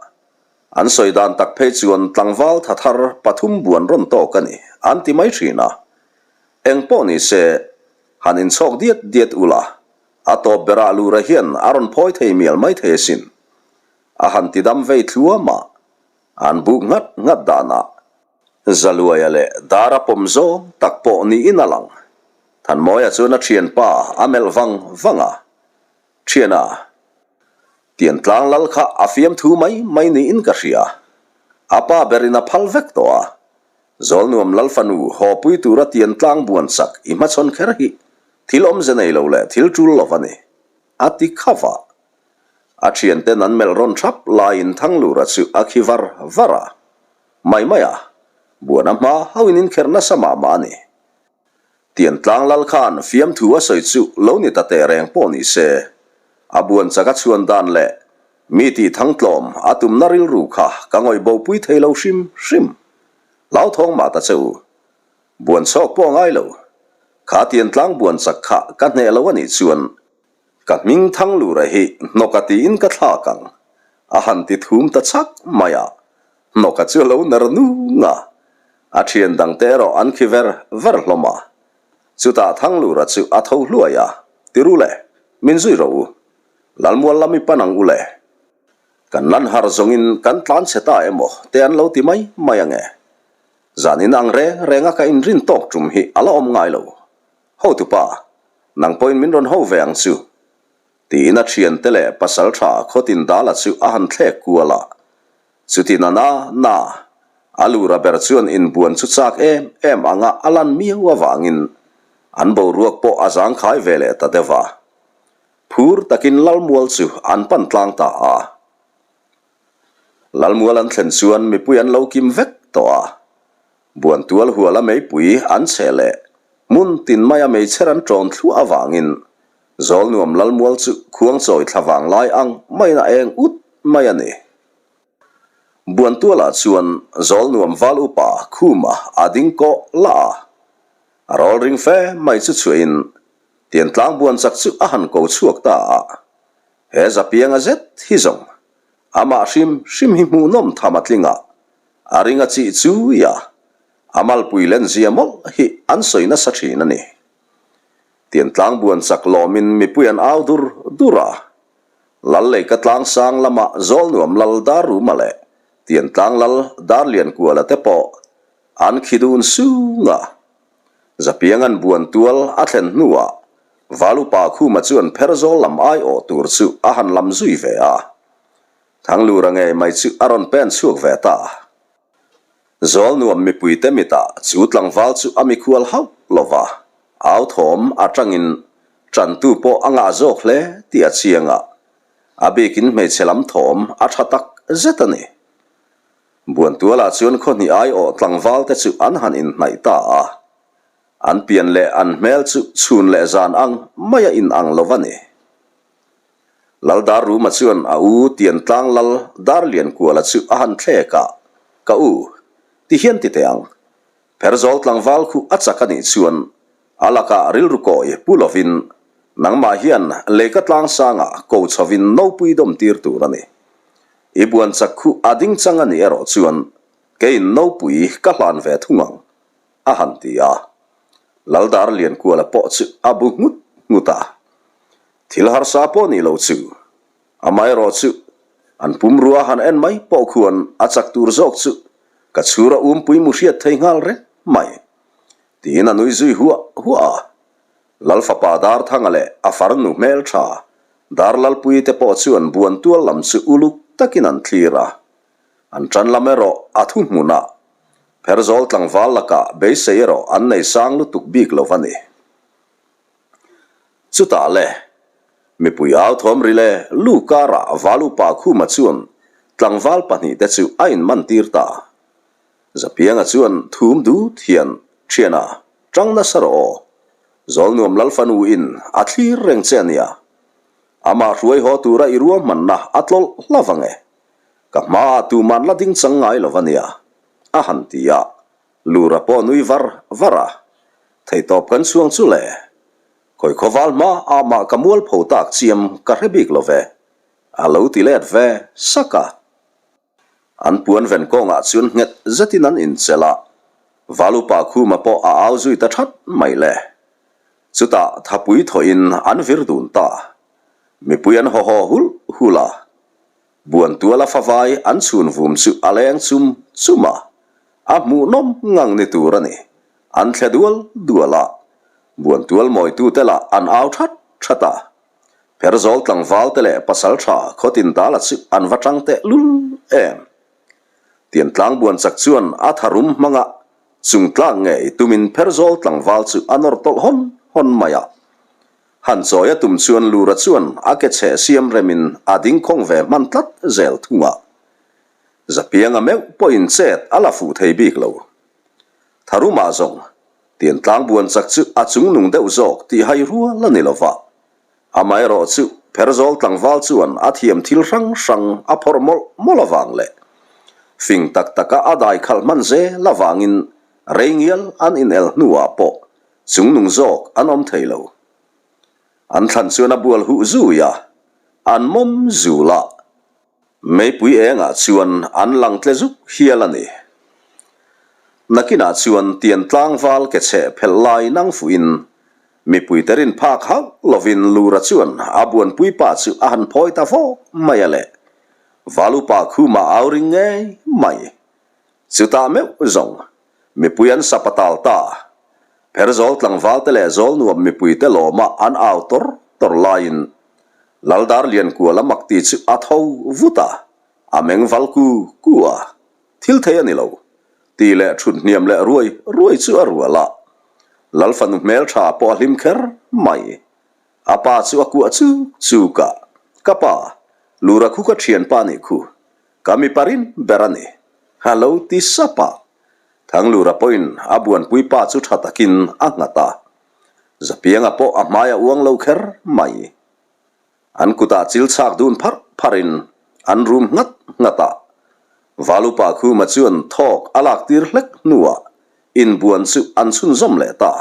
S1: an sawi dan tak phei chuan tlangval tha thar pathum buan rawn tawk a ni an ti mai thin a. Eng pawh ni se, han inchhawk diat diat ula, a tawp berah Lura hian a rawn phawi thei mial mai thei asin. A han ti dam vei thluam a, an buk nghat nghat danah Zaluaia leh Dara pawm zawng tak pawh niin a lang. Thanmawia chuan a thianpa a melh vang vang a, Thiana, Tiantlang lal kha a fiamthu mai mai niin ka hria. A pa berin a phal vek tawh a, Zawlnuam lal fanu hawpui tura Tiantlang buan chak i hmachhawn kher hi thil awmze nei lo leh thil tul lo a ni, a ti khava. A thianten an melh rawn thap laiin Thanglura chu a khi var var a. Mai mai a, buan a hma hauhin inkherh nasa mah mah a ni. Tiantlang lal khan fiamthu a sawi chu lo ni ta teh reng pawh ni se, a buan chak a chhuan dan leh mi tih thangtlawm a tumna rilru kha ka ngawih bopui thei lo hrim hrim. Hlauthawng mah ta che u. Buan chhawk pawh a ngai lo. Kha Tiantlang buan chak kha ka hneh lo a nih chuan Ka hming Thanglura hi hnawka tiin ka thlak ang, a han ti thum ta chak mai a, hnawka chu a lo ner nung a, a thian dangte erawh an khi ver ver hlawm a. Chutah Thanglura chu a tho hluai a, Ti ru le, min zui rawh u, Lalmual lam i pan ang u le. Kan lan har zawngin kan tlan chhe ta emaw te an lo ti mai mai ange. Zanin ang reng renga ka inrin tawk tum hi a la awm ngai lo. Hotupa, nang pawhin min rawn ho ve ang chu, tiin a thiante leh pasaltha Khawtin Dala chu a han thlek kual a. Chuti na na na, a lura ber chuan inbuan chu chak em em anga a lan miau avangin an boruak pawh a zangkhai ve leh ta deuh a. Phur takin Lalmual chu an pan tlang ta a. Lalmual an thlen chuan mipui an lo kim vek tawh a. Buantual huala meipui an chhe leh hmun tin maia meichher an ṭawn thluah avangin Zawlnuam Lalmual chu khuangchawi thla vang lai ang maiin a eng ut mai a ni. Buantualah chuan Zawlnuam val upa Khuma a ding kawh lah a, a rawl ring fe mai chu chhuahin Tiantlang buanchak chu a han ko chhuak ta a, he zapianga zet hi zawng amah hrim hrim hi hmuhnawm tham a tling a, A ring a chih chui a, a malpui len zia mawlh hi an sawi nasa thin a ni. Tiantlang buan chak lawmin mipui an au dur dur a. Lal leika tlang sang lama Zawlnuam lal Darruma leh Tiantlang lal Darliankuala te pawh an khi dun sung a. Zapiang an buan tual a thlen hnuah Valupa Khuma chuan Pherzawl lam aiawh tur chu a han lam zui ve a. Thanglura ngei mai chu a rawn pen chhuak ve ta. Zawlnuam mipuite mitah chu tlangval chu a mikhual hauh lo va, au thawm atangin tantu pawh a ngah zawk hle tih a chiang a, a bikin hmeichhe lam thawm a tha tak zet a ni. Buantualah chuan khawhnih aiawh tlangvalte chu an han inhnaih ta a. An pian leh an hmel chu chhun leh zan ang maia inang lo a ni. Lal Darruma chuan a u Tiantlang Lal Darliankuala chu a han thlek a, Ka u, ti hian ti teh ang. Pherzawl tlangval khu a chak a nih chuan a lakah rilru kawi pu lovin nangmah hian leika tlangsangah ko chhovin nopui dawm tir tur a ni. I buan chak khu a ding chang a nih erawh chuan keiin nopui ka hlan ve thung ang, a han ti a. Laldar Liankuala pawh chu a bu nghut nghut a. Thil harsa pawh nih lo chu. Amaherawh chu, an pumrua han en mai pawh khuan a chak tur zawk chu ka chhura umpui mu hriat thei nghal reng mai, tiin a nui zui huah huah a. Lal fapa Darthanga leh a farnu hmeltha Darlalpui te pawh chuan buan tual lam chu uluk takin an thlir a. An tan lam erawh a thu hmunah Pherzawl tlangval lakah beisei erawh an nei sang lutuk bik lo va ni. Chutah le, mipui au thawm ri le lu karah Valupa Khuma chuan tlangval pahnihte chu a inmantir ta. Zapianga chuan thum dut hian Thiana, ṭang nasa rawh aw. Zawlnuam Lalfanu in a thlir reng che a nia. Amah hruai haw tura i ruahmanna a tlawlh hla vang e. Ka hmaah tuman la ding chang ngai lo a nia, a han ti a. Lura pawh nui var var a, Theihtawp kan chhuang chu le, khawi khawval hma ah mah ka mualpho tak chiam ka hre bik lo ve, a lo ti let ve sak a. An puan ven kawngah chuan nghet zetin an inchelh a, Valupa Khuma pawh a au zui ta that mai le. Chutah thapui thawhin an vir dun ta. Mipui an haw haw hulh hulh a. Buantuala favai an chhun vum chu a leng chum chum a, a hmuhnawm ngang ni tur a ni. An thle dual dual a, Buantual mawitute lah an au that that a. Pherzawl tlangval te leh pasal tha khawtin dala chu an va tang teh lul em. Tiantlang buanchak chuan a tharum hmanga chungtlak ngei tumin Pherzawl tlangval chu a nawr tawlh hawn hawn mai a. Han chawi a tum chuan Lura chuan a ke chheh siam remin a ding khawng ve hman tlat zel thung a. Zapianga meuh pawhin chet a la fuh thei bik lo. Tharumah zawng, Tiantlang buan chak chu a chungnung deuh zawk tih hai rual a ni lo va. Amaherawh chu Pherzawl tlangval chuan a thiam thil hrang hrang a phawrh mawlh mawlh avang leh fing tak taka a dai khalh hman zel avangin rei ngial an inel hnuah pawh Chungnung zawk an awm thei lo. An thlan chuan a bual huh zui a, an mawm zul a. Meipui engah chuan an lang tle zuk hial a ni. Nakinah chuan tian tlangval ke chheh phelh lai nang fuhin mipuite rin phak hauh lovin Lura chuan a buanpui pa chu a han phawi ta vawk mai a le. Valupa khuma au ring ngei mai. Chutah meuh zawng Mipui an sap a tal ta. Pherzawl tlangval te leh zawl nuam mipui te lawma an au tawr tawr laiin Laldar Liankuala mak ti chu a tho vut a, a meng val ku ku a, thil thei a ni lo tih leh thut hniam leh ruai ruai chu a rual a. Lal fanu hmeltha pawh a hlim kher mai. A pa chu a kuah chuk chuk a, Ka pa, Lura khu ka thianpa nih khu, Ka mipa rin ber a ni. A lo ti sap a. Thanglura pawhin a buanpui pa chu tha takin a nghat a. Zapianga pawh a hmai a uang lo kher mai. An kutah chil chhak dun pharh pharhin an rum nghat nghat a. Valupa Khuma chuan thawk a lak tir hlek hnuah inbuan chu an chhunzawm leh ta.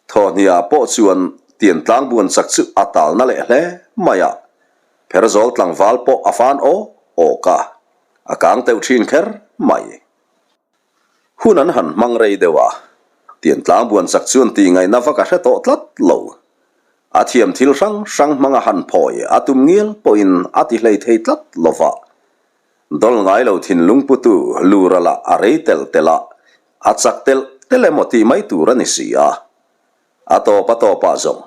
S1: Thawhniah pawh chuan Tiantlang buan chak chu a talna leh hle mai a. Pherzawl tlangval pawh a fan awk awk a, a kang teuh thin kher mai. Hun an han hmang rei deuh a, Tiantlang buan chak chuan tih ngaihna vak a hre tawh tlat lo. A thiam thil hrang hrang hmanga han phawi a tum ngial pawhin a ti hlei thei tlat lo va. Dawl ngai lo thinlung putu lura lah a rei telh telh a, a chak telh telh emaw tih mai tur a ni si a. A tawp a tawpah zawng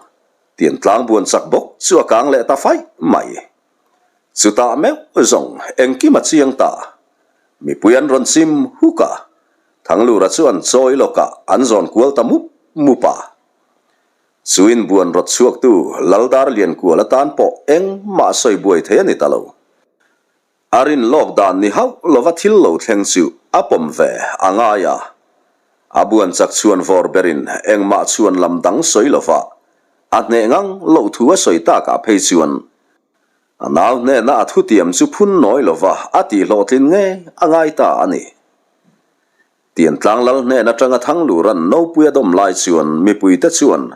S1: Tiantlang buan chak bawk chu a kang leh ta faih mai. Chutah meuh zawng engkim a chiang ta. Mipui an rawn chim huk a, Thanglura chu an chawi lawkah an zawn kual ta mup mup a. Chu inbuan rawt chhuaktu Laldar Liankual atan pawh engmah sawi buai thei a ni ta lo. A rin lawk dan ni hauh lova thil lo thleng chu a pawm ve a ngai a. A buan chak chhuan vawr berin engmah chhuan lam dang sawi lova a hneh ngang loh thu a sawi takah phei chuan a nau hnena a thutiam chu phun nawi lova a tihhlawhtlin ngei a ngai ta a ni. Tiantlang lal hnen atanga Thangluran nopui a dawm lai chuan mipuite chuan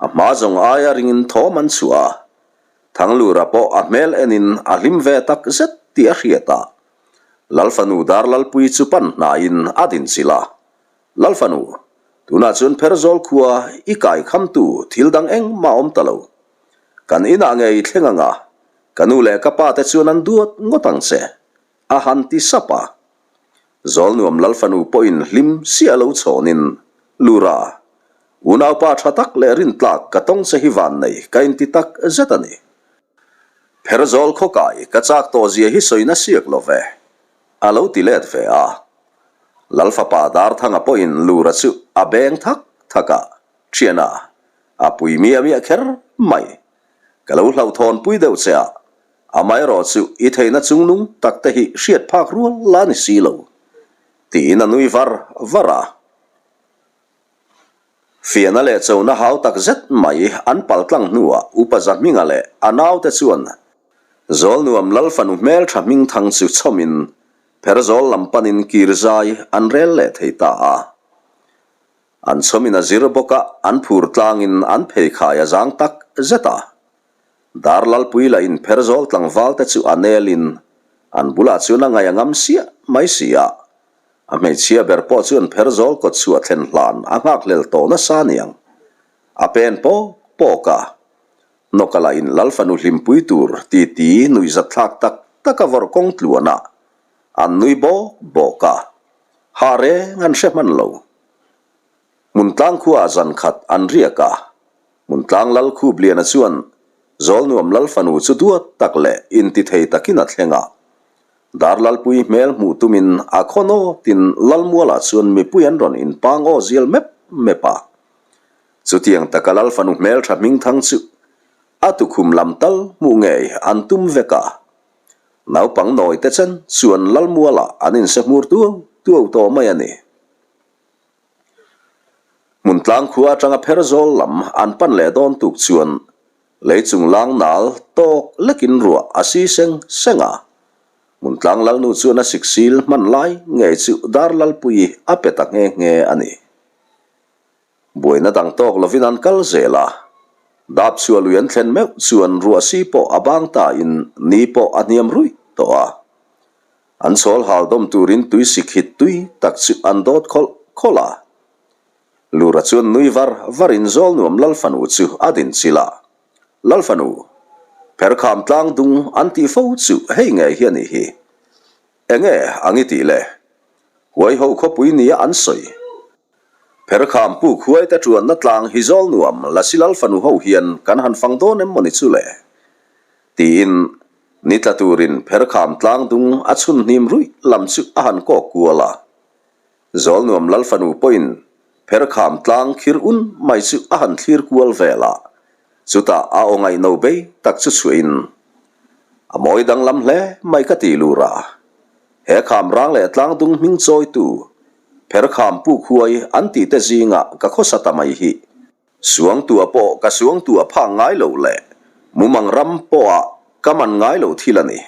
S1: a hma zawng aia ringin thawm an chhuah a. Thanglura pawh a hmel enin a hlim ve tak zet tih a hriat a. Lalfanu Darlalpui chu pan hnaiin a dinchilh a. Lalfanu, tunah chuan Pherzawl khua i kai khamtu thil dang engmah awm ta lo. Kan inah ngei i thleng anga, ka nu leh ka pa te chuan an duat ngawt ang che, a han ti sap a. Zawlnuam Lalfanu pawhin hlim siah lo chhawnin, Lura, unaupa tha tak leh rintlak ka tawng che hi vannei ka inti tak zet a ni. Pherzawl khawkai ka chak tawh zia hi sawina siak lo ve, a lo ti let ve a. Lalfapa Darthanga pawhin Lura chu a beng thak thak a, Thiana, a pui miah miah kher mai. Ka lo hlauhthawnpui deuh che a, Amaherawh chu i theihna chungnung tak te hi hriat phak rual la ni si lo, tiin a nui var var a. Fiahna leh chona hau tak zet mai an paltlang hnuah Upa Zahminga leh a naute chuan Zawlnuam Lalfanu hmeltha hmingthang chu chhawmin Pherzawl lam panin kir zai an rel leh thei ta a. An chhawmin a zir bawk a, an phur tlangin an pheikhai a zang tak zet a. Darlalpui lah in Pherzawl tlangval te chu a nel in an bulah chuan a ngaih a ngam siah mai si a. A hmeichhia ber pawh chuan Pherzawl kawt chhuah thlen hlan a nghakhlel tawh nasa aniang. A pen pawk pawk a. Hnawka lah in Lalfanu hlimpui tur titi nuihzat thlak tak tak a vawrh kawng tluan a. An nui bawk bawk a. Hah reng an hre hman lo. Hmuntlang khuaah zan khat an riak a. Hmuntlang Lal Khupliana chuan Zawlnuam Lal fanu chu duat tak leh intithei takin a thleng a. Darlalpui hmel hmuh tumin a khaw nawtin Lalmualah chuan mipui an rawn inpang aw zial mep mep a. Chutiang taka Lal fanu hmeltha hmingthang chu a tukhum lam tal hmuh ngei an tum vek a. Naupang nawi te chen chuan Lalmualah an inse hmur tuau tuau tawh mai a ni. Hmuntlang khua atanga Pherzawl lam an pan leh dawn tuk chuan lei chung lang nal tawk lekin ruah a si seng seng a. Hmuntlang lalnu chuan a siksil hman lai ngei chu Darlalpuii a pe ta nghe nghe a ni. Buaina dang tawk lovin an kal zel a, dap chhuah lui an thlen meuh chuan ruah si pawh a bang ta in ni pawh a hniam ruih tawh a. An chawl hal dawm turin tui sikhit tui tak chu an dawt khawlh khawlh a. Lura chuan nui var varin Zawlnuam Lalfanu chu a din chilh a. Lalfanu, Pherkham tlang dung an tih fo chu hei ngei hi a nih hi. Enge ang i tih le? Huaiho khawpui nia an sawi. Pherkham puk huaite tuanna tlang hi Zawlnuam Lasi Lalfanu ho hian kan han fang dawn em mawni chu le? Tiin Ni tla turin Pherkham tlang dung a chhun hnim ruih lam chu a han kawk kual a. Zawlnuam Lalfanu pawhin Pherkham tlang khir un mai chu a han thlir kual vel a, chutah a aw ngaihno bei tak chu chhuahin, A mawi danglam hle mai ka ti lur a. He kham rang leh tlang dung hming chawitu Pherkham puk huai an tihte zingah ka khawsa ta mai hi. Suangtua pawh ka suangtua phak ngai lo leh mumang ram pawhah ka man ngai lo thil a ni.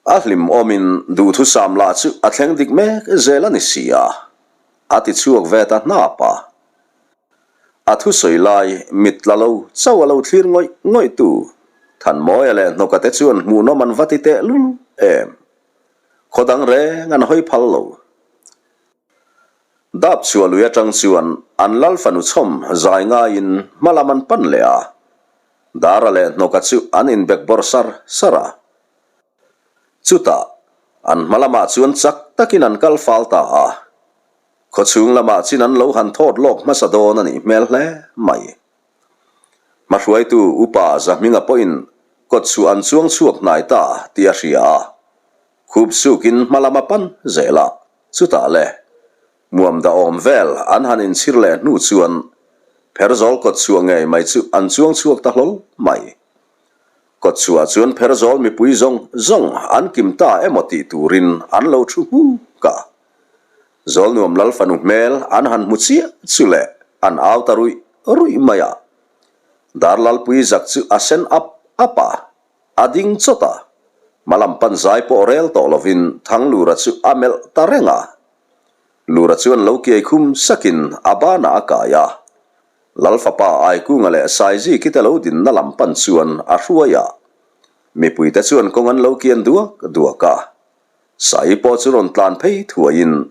S1: A hlim awmin duhthusam lah chu a thleng dik mek zel a ni si a, a ti chhuak ve ta hnap a. A thusawi lai mit tla lo chauh a lo thlir ngawih ngawih tu Thanmawia leh Hnawka te chuan hmuhnawm an va ti tehlul em. Khaw dang reng an hawi phal lo. Dap chhuah lui atang chuan an lal fanu chhawm zai ngaiin hma lam an pan leh a, Dara leh Hnawka chu an inbek bawrh sar sar a. Chutah, an hma lamah chuan chak takin an kal fal ta a, khawchhung lamah chin an lo han thawt lawk hmasa dawn a nih hmel hle mai. Hmahruaitu Upa Zahminga pawhin kawtchhuah an chuang chhuak hnai ta tih a hria a, khup sukin hma lam a pan zel a. Chutah le, muam dah awm vel an han inchhir leh hnu chuan Pherzawl kawtchhuah ngei mai chu an chuang chhuak ta hlawl mai. Kawtchhuah chuan Pherzawl mipui zawng zawng an kim ta emaw tih turin an lo thu hmuk a. Zawlnuam Lal fanu hmel an han hmu chiah chu le an au ta ruih ruih mai a. Darlalpui zak chu a sen ap ap a, a ding chawt a. Hmalam pan zai pawh rel tawh lovin Thanglura chu a melh ta reng a. Lura chuan lo kiai khum sakin a banah a kai a. Lal fapa Aikunga leh Saiziki te lo dinna lam pan chuan a hruai a. Mipuite chuan kawng an lo kian duak duak a. Sai pawh chu rawn tlan phei thuaiin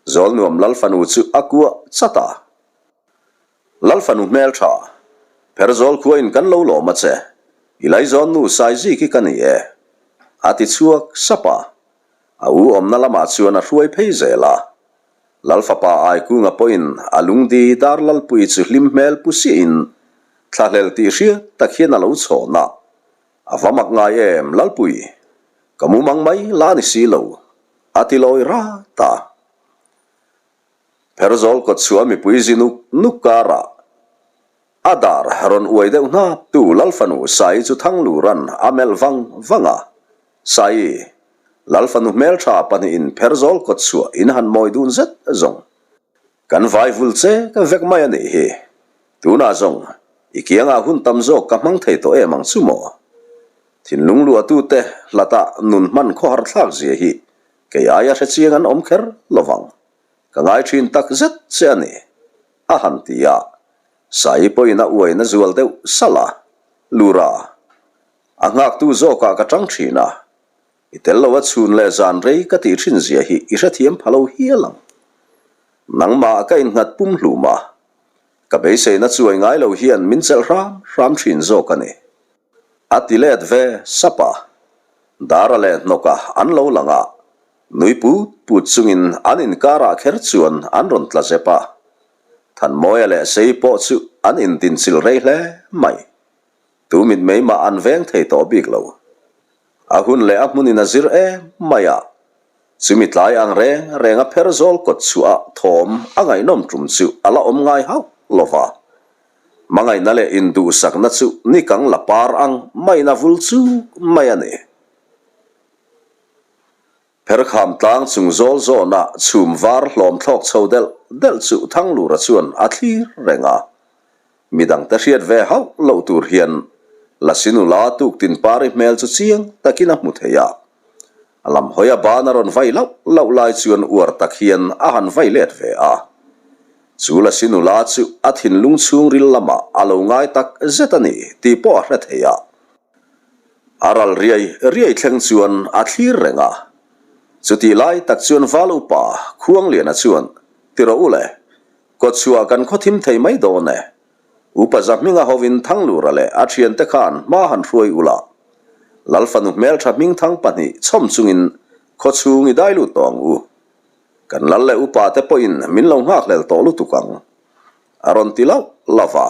S1: Zawlnuam Lal fanu chu a kuah chat a. Lal fanu hmeltha, Pherzawl khuain kan lo lawm a che, i laizawnnu Saiziki ka ni e, a ti chhuak sap a. A u awmna lamah chuan a hruai phei zel a. Lal fapa Aikunga pawhin a lungdi dar Lalpui chu hlim hmel pu siahin thlahlel tih hriat tak hian a lo chhawn a. A va mak ngai em Lalpui, ka mumang mai la ni si lo, a ti lawi rat a. Pherzawl kawtchhuah mipui zi nuk nuk karah a dar rawn uai deuh hnap tu Lalfanu Saii chu Thangluran a melh vang vang a. Saii, Lalfanu hmeltha pahnihin Pherzawl kawtchhuah in han mawi dun zet zawng. Kan vai vul che ka vek mai a nih hi. Tunah zawng, i kiangah hun tam zawk ka hmang thei tawh em ang chu maw? Thinlung luahtute hlatah nun hman khawhar thlak zia hi kei aia hre chiang an awm kher lo vang. Ka ngai thin tak zet che a ni, a han ti a. Saii pawhin a uaina zual deuh salh a, Lura, a nghaktu zawkah ka tang thin a, I tel lo a chhun leh zan rei ka tih thin zia hi i hrethiam pha lo hial ang. Nangmah ka innghat pum hlum a, ka beiseina chuai ngai lo hian min chelh hram hram thin zawk a ni. A ti let ve sap a, Dara leh Hnawka an lo lang a, nui put put chungin an inkarah kher chuan an rawn tla zep a. Thanmawia leh Sei pawh chu an indinchilh rei hle mai. Tu mitmei mah an veng thei tawh bik lo. A hun leh a hmunin a zir em mai a, chumi tlai ang reng reng a pher zawl kawt chhuah a thawm a ngaihnawm tum chu a la awm ngai hauh lo va. Hmangaihna leh induhsakna chu nikang la par ang maiin a vul chuk mai a ni. Pherkham tlang chung zawl zawna chhum var hlawm thlawk chho delh delh chu Thanglura chuan a thlir reng a. Midangte hriat ve hauh loh tur hian Lasi nula tuktin pari hmel chu chiang takin a hmu thei a. A lam hawi a ban a rawn vai lauh lauh lai chuan uar tak hian a han vai let ve a. Chu Lasi nula chu a thinlung chhungril lamah a lo ngai tak zet a ni tih pawh a hre thei a. A ral riai riai thleng chuan a thlir reng a. Chutih lai tak chuan Val upa Khuangliana chuan, Ti rawh u le, Kawtchhuah kan khawthim thei mai dawn e. Upa Zahminga hovin Thanglura leh a thiante khan hma han hruai ula. Lal fanu hmeltha hmingthang pahnih chhawm chungin khawchhung i dai lut tawh ang u. Kan lal leh upa te pawhin min lo nghakhlel tawh lutuk ang. A rawn ti lauh lauh va.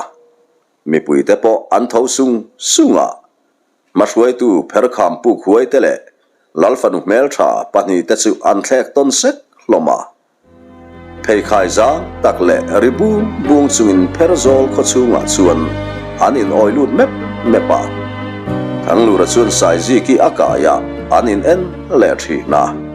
S1: Mipuite pawh an tho sung sung a. Hmahruaitu Pherkham Puk Huaite leh Lal fanu hmeltha pahnihte chu an thlek tawn sek hlawm a. Pheikhai zang tak leh ri bung bung chungin Pherzawl khaw chhungah chuan an in awi lut mep mep a. Thanglura chuan Saiziki a kai a, an in en leh thin a.